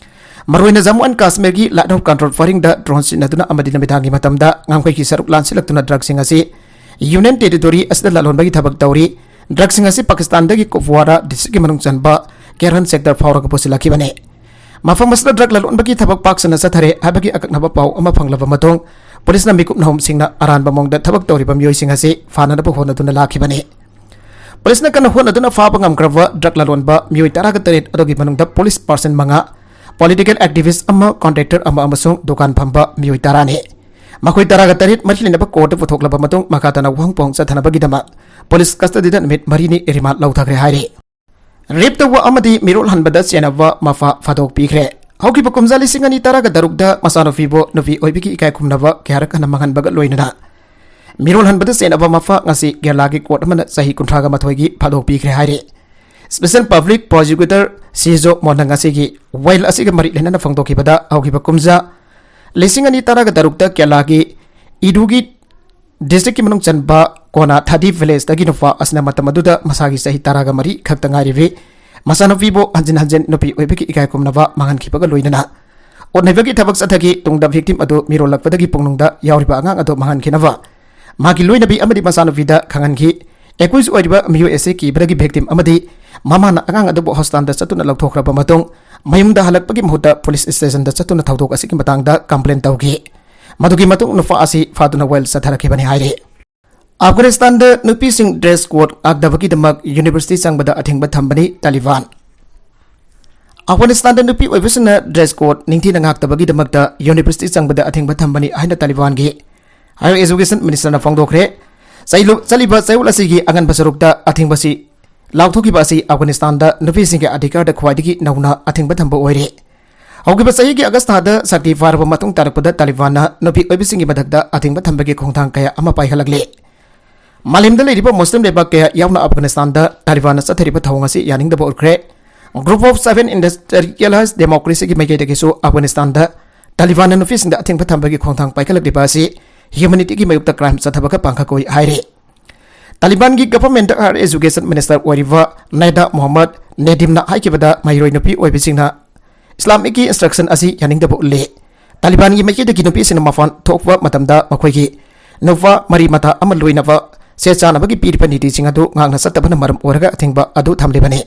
ꯃꯔꯨꯑꯣꯏꯅ ꯖꯝꯃꯨ ꯑꯦꯟ ꯀꯥꯁꯃꯤꯔꯒꯤ ꯂꯥꯏꯟ ꯑꯣꯐ ꯀꯟꯇ꯭ꯔꯣꯜ ꯐꯥꯌꯔꯤꯡꯗ ꯗ꯭ꯔꯣꯟ ꯁꯤꯖꯤꯟꯅꯗꯨꯅ ꯑꯃꯗꯤ ꯅꯨꯃꯤꯗꯥꯡꯒꯤ ꯃꯇꯝꯗ ꯉꯝꯈꯩꯒꯤ ꯁꯔꯨꯛ ꯂꯥꯟꯁꯤꯜꯂꯛꯇꯨꯅ ꯗ꯭ꯔꯒꯁꯤꯡ ꯑꯁꯤ ꯌꯨꯅꯤꯌꯟ ꯇꯦꯔꯤꯇꯣꯔꯤ ꯑꯁꯤꯗ ꯂꯂꯣꯟꯕꯒꯤ ꯊꯕꯛ ꯇꯧꯔꯤ꯫ ꯗ꯭ꯔꯒꯁꯤꯡ ꯑꯁꯤ ꯄꯥꯀꯤꯁꯇꯥꯟꯗꯒꯤ ꯀꯨꯞꯋꯥꯔꯥ ꯗꯤꯁꯇ꯭ꯔꯤꯛꯀꯤ ꯃꯅꯨꯡ ꯆꯟꯕ ꯀꯦꯔꯟ ꯁꯦꯛꯇꯔ ꯐꯥꯎꯔꯒ ꯄꯨꯁꯤꯜꯂꯛꯈꯤꯕꯅꯤ꯫ ꯃꯐꯝ ꯑꯁꯤꯗ ꯗ꯭ꯔꯒ ꯂꯂꯣꯟꯕꯒꯤ ꯊꯕꯛ ꯄꯥꯛ ꯁꯟꯅ ꯆꯠꯊꯔꯦ ꯍꯥꯏꯕꯒꯤ ꯑꯀꯛꯅꯕ ꯄꯥꯎ ꯑꯃ ꯐꯪꯂꯕ ꯃꯇꯨꯡ, ꯄꯨꯂꯤꯁꯅ ꯃꯤꯀꯨꯞ ꯅꯍꯨꯝꯁꯤꯡꯅ ꯑꯔꯥꯟꯕ ꯃꯑꯣꯡꯗ ꯊꯕꯛ ꯇꯧꯔꯤꯕ ꯃꯤꯑꯣꯏꯁꯤꯡ ꯑꯁꯤ ꯐꯥꯅꯅꯕ ꯍꯣꯠꯅꯗꯨꯅ ꯂꯥꯛꯈꯤꯕꯅꯤ꯫ ꯄꯨꯂꯤꯁꯅ ꯀꯟꯅ ꯍꯣꯠꯅꯗꯨꯅ ꯐꯥꯕ ꯉꯝꯈ꯭ꯔꯕ ꯗ꯭ꯔꯒ ꯂꯂꯣꯟꯕ ꯃꯤꯑꯣꯏ ꯇꯔꯥꯒ ꯇꯔꯦꯠ ꯑꯗꯨꯒꯤ ꯃꯅꯨꯡꯗ ꯄꯨꯂꯤꯁ ꯄꯥꯔꯁꯟ ꯃꯉꯥ, ꯄꯣꯂꯤꯇꯤꯀꯦꯜ ꯑꯦꯛꯇꯤꯚꯤꯁ꯭ꯠ ꯑꯃ, ꯀꯣꯟꯇ꯭ꯔꯦꯛꯇꯔ ꯑꯃ ꯑꯃꯁꯨꯡ ꯗꯨꯀꯥꯟ ꯐꯝꯕ ꯃꯤꯑꯣꯏ ꯇꯔꯥꯅꯤ꯫ ꯃꯈꯣꯏ ꯇꯔꯥꯒ ꯇꯔꯦꯠ ꯃꯔꯤ ꯂꯩꯅꯕ ꯀꯣꯔꯠꯇ ꯄꯨꯊꯣꯛꯂꯕ ꯃꯇꯨꯡ, ꯃꯈꯥ ꯇꯥꯅ ꯋꯥꯍꯪ ꯄꯥꯎꯍꯪ ꯆꯠꯊꯅꯕꯒꯤꯗꯃꯛ ꯄꯨꯂꯤꯁ ꯀꯁꯇꯗꯤꯗ ꯅꯨꯃꯤꯠ ꯃꯔꯤꯅꯤ ꯔꯤꯃꯥꯟꯗ ꯂꯧꯊꯈ꯭ꯔꯦ ꯍꯥꯏꯔꯤ꯫ ꯔꯦꯞ ꯇꯧꯕ ꯑꯃꯗꯤ ꯃꯤꯔꯣꯜ ꯍꯟꯕꯗ ꯆꯦꯟꯅꯕ ꯃꯄꯥ ꯐꯥꯗꯣꯛꯄꯤꯈ꯭ꯔꯦ꯫ ꯍꯧꯈꯤꯕ ꯀꯨꯝꯖꯥ ꯂꯤꯁꯤꯡ ꯑꯅꯤ ꯇꯔꯥꯒ ꯇꯔꯨꯛꯇ ꯃꯆꯥꯅꯨꯄꯤꯕꯨ ꯅꯨꯄꯤ ꯑꯣꯏꯕꯒꯤ ꯏꯀꯥꯏ ꯈꯨꯝꯅꯕ ꯀꯌꯥꯔꯛ ꯍꯟꯅ ꯃꯥꯡꯍꯟꯕꯒ ꯂꯣꯏꯅꯅ ꯃꯤꯔꯣꯜ ꯍꯟꯕꯗ ꯆꯦꯟꯅꯕ ꯃꯄꯥ ꯉꯁꯤ ꯀꯦꯔꯂꯥꯒꯤ ꯀꯣꯔꯠ ꯑꯃꯅ ꯆꯍꯤ ꯀꯨꯟꯊ꯭ꯔꯥꯒ ꯃꯥꯊꯣꯏꯒꯤ ꯐꯥꯗꯣꯛꯄꯤꯈ꯭ꯔꯦ ꯍꯥꯏꯔꯤ꯫ ꯁ꯭ꯄꯦꯁꯦꯜ ꯄꯕ꯭ꯂꯤꯛ ꯄ꯭ꯔꯣꯁꯤꯀ꯭ꯌꯨꯇꯔ ꯁꯤꯖꯣ ꯃꯣꯟꯅ ꯉꯁꯤꯒꯤ ꯋꯥꯌꯦꯜ ꯑꯁꯤꯒ ꯃꯔꯤ ꯂꯩꯅꯅ ꯐꯣꯡꯗꯣꯛꯈꯤꯕꯗ, ꯍꯧꯈꯤꯕ ꯀꯨꯝꯖꯥ ꯂꯤꯁꯤꯡ ꯑꯅꯤ ꯇꯔꯥꯒ ꯇꯔꯨꯛꯇ ꯀꯦꯔꯂꯥꯒꯤ ꯏꯗꯨꯒꯤ ꯗꯤꯁꯇ꯭ꯔꯤꯛꯀꯤ ꯃꯅꯨꯡ ꯆꯟꯕ ꯀꯣꯅꯥ ꯊꯥꯗꯤ ꯚꯤꯂꯦꯖꯇꯒꯤ ꯅꯨꯄꯥ ꯑꯁꯤꯅ ꯃꯇꯝ ꯑꯗꯨꯗ ꯃꯁꯥꯒꯤ ꯆꯍꯤ ꯇꯔꯥꯒ ꯃꯔꯤ ꯈꯛꯇ ꯉꯥꯏꯔꯤꯕꯤ ꯃꯆꯥꯅꯨꯄꯤꯕꯨ ꯍꯟꯖꯤꯟ ꯍꯟꯖꯤꯟ ꯅꯨꯄꯤ ꯑꯣꯏꯕꯒꯤ ꯏꯀꯥꯏ ꯈꯨꯝꯅꯕ ꯃꯥꯡꯍꯟꯈꯤꯕꯒ ꯂꯣꯏꯅꯅ ꯑꯣꯠ ꯅꯩꯕꯒꯤ ꯊꯕꯛ ꯆꯠꯊꯈꯤ꯫ ꯇꯨꯡꯗ ꯚꯤꯛꯇꯤꯝ ꯑꯗꯨ ꯃꯤꯔꯣꯜꯂꯛꯄꯗꯒꯤ ꯄꯨꯛꯅꯨꯡꯗ ꯌꯥꯎꯔꯤꯕ ꯑꯉꯥꯡ ꯑꯗꯨ ꯃꯥꯡꯍꯟꯈꯤꯅꯕ ꯃꯥꯒꯤ ꯂꯣꯏꯅꯕꯤ ꯑꯃꯗꯤ ꯃꯆꯥꯅꯨꯄꯤꯗ ꯈꯪꯍꯟꯈꯤ꯫ ꯑꯦꯀ꯭ꯌꯨꯖ ꯑꯣꯏꯔꯤꯕ ꯃꯤꯑꯣꯏ ꯑꯁꯤ ꯀꯤꯕꯗꯒꯤ ꯚꯤꯛꯇꯤꯝ ꯑꯃꯗꯤ ꯃꯃꯥꯅ ꯑꯉꯥꯡ ꯑꯗꯨꯕꯨ ꯍꯣꯁꯄꯤꯇꯥꯜꯗ ꯆꯠꯇꯨꯅ ꯂꯧꯊꯣꯛꯈ꯭ꯔꯕ ꯃꯇꯨꯡ, ꯃꯌꯨꯝꯗ ꯍꯜꯂꯛꯄꯒꯤ ꯃꯍꯨꯠꯇ ꯄꯨꯂꯤꯁ ꯁ꯭ꯇꯦꯁꯟꯗ ꯆꯠꯇꯨꯅ ꯊꯧꯗꯣꯛ ꯑꯁꯤꯒꯤ ꯃꯇꯥꯡꯗ ꯀꯝꯄ꯭ꯂꯦꯟ ꯇꯧꯈꯤ꯫ ꯃꯗꯨꯒꯤ ꯃꯇꯨꯡ ꯅꯨꯄꯥ ꯑꯁꯤ ꯐꯥꯗꯨꯅ ꯋꯥꯌꯦꯜ ꯆꯠꯊꯔꯛꯈꯤꯕꯅꯤ ꯍꯥꯏꯔꯤ꯫ ꯑꯐꯒꯥꯅꯤꯁꯇꯥꯟꯗ ꯅꯨꯄꯤꯁꯤꯡ ꯗ꯭ꯔꯦꯁ ꯀꯣꯗ ꯉꯥꯛꯇꯕꯒꯤꯗꯃꯛ ꯌꯨꯅꯤꯚꯔꯁꯤꯇꯤ ꯆꯪꯕꯗ ꯑꯊꯤꯡꯕ ꯊꯝꯕꯅꯤ ꯇꯥꯂꯤꯕꯥꯟ꯫ ꯑꯐꯒꯥꯅꯤꯁꯇꯥꯟꯗ ꯅꯨꯄꯤ ꯑꯣꯏꯕꯁꯤꯡꯅ dress code ꯅꯤꯡꯊꯤꯅ ꯉꯥꯛꯇꯕꯒꯤꯗꯃꯛꯇ university ꯆꯪꯕꯗ ꯑꯊꯤꯡꯕ ꯊꯝꯕꯅꯤ ꯍꯥꯏꯅ ꯇꯥꯂꯤꯕꯥꯟꯒꯤ higher education ministerꯅ ꯐꯣꯡꯗꯣꯛꯈ꯭ꯔꯦ꯫ ꯆꯩꯂꯨ-, ꯆꯠꯂꯤꯕ ꯆꯌꯣꯜ ꯑꯁꯤꯒꯤ ꯑꯉꯟꯕ ꯁꯔꯨꯛꯇ ꯑꯊꯤꯡꯕꯁꯤ ꯂꯥꯎꯊꯣꯛꯈꯤꯕ ꯑꯁꯤ ꯑꯐꯒꯥꯅꯤꯁꯇꯥꯟꯗ ꯅꯨꯄꯤꯁꯤꯡꯒꯤ ꯑꯙꯤꯀꯥꯔꯗ ꯈ꯭ꯋꯥꯏꯗꯒꯤ ꯅꯧꯅ ꯑꯊꯤꯡꯕ ꯊꯝꯕ ꯑꯣꯏꯔꯦ꯫ ꯍꯧꯈꯤꯕ ꯆꯍꯤꯒꯤ ꯑꯒꯁ ꯊꯥꯗ ꯁꯛꯇꯤ ꯐꯥꯔꯕ ꯃꯇꯨꯡ ꯇꯥꯔꯛꯄꯗ ꯇꯥꯂꯤꯕꯥꯟꯅ ꯅꯨꯄꯤ ꯑꯣꯏꯕꯁꯤꯡꯒꯤ ꯃꯊꯛꯇ ꯑꯊꯤꯡꯕ ꯊꯝꯕꯒꯤ ꯈꯣꯡꯊꯥꯡ ꯀꯌꯥ ꯑꯃ ꯄꯥꯏꯈꯠꯂꯛꯂꯤ꯫ ꯃꯥꯂꯦꯝꯗ ꯂꯩꯔꯤꯕ ꯃꯨꯁꯂꯤꯝ ꯂꯩꯕꯥꯛ ꯀꯌꯥ ꯌꯥꯎꯅ ꯑꯐꯒꯥꯅꯤꯁꯇꯥꯟꯗ ꯇꯥꯂꯤꯕꯥꯟꯅ ꯆꯠꯊꯔꯤꯕ ꯊꯧꯑꯣꯡ ꯑꯁꯤ ꯌꯥꯅꯤꯡꯗꯕ ꯎꯠꯈ꯭ꯔꯦ꯫ Group of Seven Industrialized Democracyꯒꯤ ꯃꯥꯏꯀꯩꯗꯒꯤꯁꯨ ꯑꯐꯒꯥꯅꯤꯁꯇꯥꯟꯗ ꯇꯥꯂꯤꯕꯥꯟꯅ ꯅꯨꯄꯤꯁꯤꯡꯗ ꯑꯊꯤꯡꯕ ꯊꯝꯕꯒꯤ ꯈꯣꯡꯊꯥꯡ ꯄꯥꯏꯈꯠꯂꯛꯂꯤꯕ ꯑꯁꯤ humanityꯒꯤ ꯃꯥꯌꯣꯛꯇ crime ꯆꯠꯊꯕꯒ ꯄꯥꯡꯈꯛ ꯑꯣꯏ ꯍꯥꯏꯔꯤ꯫ ꯇꯥꯂꯤꯕꯥꯟꯒꯤ governmentꯗ higher education minister ꯑꯣꯏꯔꯤꯕ ꯅꯦꯗꯥ ꯃꯣꯍꯝꯃꯗ ꯅꯦꯗꯤꯝꯅ ꯍꯥꯏꯈꯤꯕꯗ, ꯃꯍꯩꯔꯣꯏ ꯅꯨꯄꯤ ꯑꯣꯏꯕꯁꯤꯡꯅ Islamicꯀꯤ instruction ꯑꯁꯤ ꯌꯥꯅꯤꯡꯗꯕ ꯎꯠꯂꯤ꯫ ꯇꯥꯂꯤꯕꯥꯟꯒꯤ ꯃꯥꯏꯀꯩꯗꯒꯤ ꯅꯨꯄꯤꯁꯤꯡꯅ ꯃꯄꯥꯟ ꯊꯣꯛꯄ ꯃꯇꯝꯗ ꯃꯈꯣꯏꯒꯤ ꯅꯨꯄꯥ ꯃꯔꯤ ꯃꯇꯥ ꯑꯃ ꯂꯣꯏꯅꯕ ꯁꯦ ꯆꯥꯅꯕꯒꯤ ꯄꯤꯔꯤꯕ ꯅꯤꯇꯤꯁꯤꯡ ꯑꯗꯨ ꯉꯥꯛꯅ ꯆꯠꯇꯕꯅ ꯃꯔꯝ ꯑꯣꯏꯔꯒ ꯑꯊꯤꯡꯕ ꯑꯗꯨ ꯊꯝꯂꯤꯕꯅꯤ꯫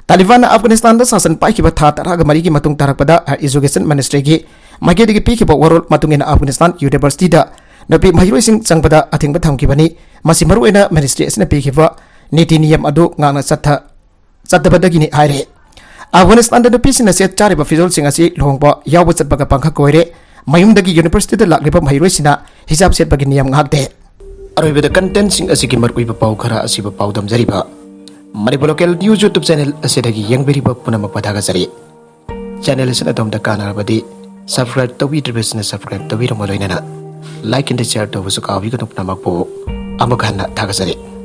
ꯇꯥꯂꯤꯕꯥꯟꯅ ꯑꯐꯒꯥꯅꯤꯁꯇꯥꯟꯗ ꯁꯥꯁꯟ ꯄꯥꯏꯈꯤꯕ ꯊꯥ ꯇꯔꯥꯒ ꯃꯔꯤꯒꯤ ꯃꯇꯨꯡ ꯇꯥꯔꯛꯄꯗ higher education ministryꯒꯤ ꯃꯥꯏꯀꯩꯗꯒꯤ ꯄꯤꯈꯤꯕ ꯋꯥꯔꯣꯜ ꯃꯇꯨꯡ ꯏꯟꯅ ꯑꯐꯒꯥꯅꯤꯁꯇꯥꯟ universityꯗ ꯅꯨꯄꯤ ꯃꯍꯩꯔꯣꯏꯁꯤꯡ ꯆꯪꯕꯗ ꯑꯊꯤꯡꯕ ꯊꯝꯈꯤꯕꯅꯤ꯫ ꯃꯁꯤ ꯃꯔꯨꯑꯣꯏꯅ ministry ꯑꯁꯤꯅ ꯄꯤꯈꯤꯕ ꯅꯤꯇꯤ ꯅꯤꯌꯝ ꯑꯗꯨ ꯉꯥꯛꯅ ꯆꯠꯊ-, ꯆꯠꯇꯕꯗꯒꯤꯅꯤ ꯍꯥꯏꯔꯤ꯫ ꯑꯐꯒꯥꯅꯤꯁꯇꯥꯟꯗ ꯅꯨꯄꯤꯁꯤꯡꯅ ꯁꯦꯠ ꯆꯥꯔꯤꯕ ꯐꯤꯖꯣꯜꯁꯤꯡ ꯑꯁꯤ ꯂꯨꯍꯣꯡꯕ ꯌꯥꯎꯕ ꯆꯠꯄꯒ ꯄꯥꯡꯈꯛ ꯑꯣꯏꯔꯦ꯫ ꯃꯌꯨꯝꯗꯒꯤ universityꯗ ꯂꯥꯛꯂꯤꯕ ꯃꯍꯩꯔꯣꯏꯁꯤꯡꯅ hijab ꯁꯦꯠꯄꯒꯤ ꯅꯤꯌꯝ ꯉꯥꯛꯇꯦ꯫ ꯑꯔꯣꯏꯕꯗ contentꯁꯤꯡ ꯑꯁꯤꯒꯤ ꯃꯔꯨꯑꯣꯏꯕ ꯄꯥꯎ ꯈꯔ ꯑꯁꯤꯕꯨ ꯄꯥꯎꯗꯝꯖꯔꯤꯕ Manipur Local News YouTube channel ꯑꯁꯤꯗꯒꯤ ꯌꯦꯡꯕꯤꯔꯤꯕ ꯄꯨꯝꯅꯃꯛꯄꯨ ꯊꯥꯒꯠꯆꯔꯤ꯫ Channel ꯑꯁꯤꯅ ꯑꯗꯣꯝꯗ ꯀꯥꯟꯅꯔꯕꯗꯤ subscribe ꯇꯧꯕꯤꯗ꯭ꯔꯤꯕꯁꯤꯡꯅ subscribe ꯇꯧꯕꯤꯔꯝꯕ ꯂꯣꯏꯅꯅ like and share ꯇꯧꯕꯁꯨ ꯀꯥꯎꯕꯤꯒꯅꯨ꯫ ꯄꯨꯝꯅꯃꯛꯄꯨ ꯑꯃꯨꯛ ꯍꯟꯅ ꯊꯥꯒꯠꯆꯔꯤ꯫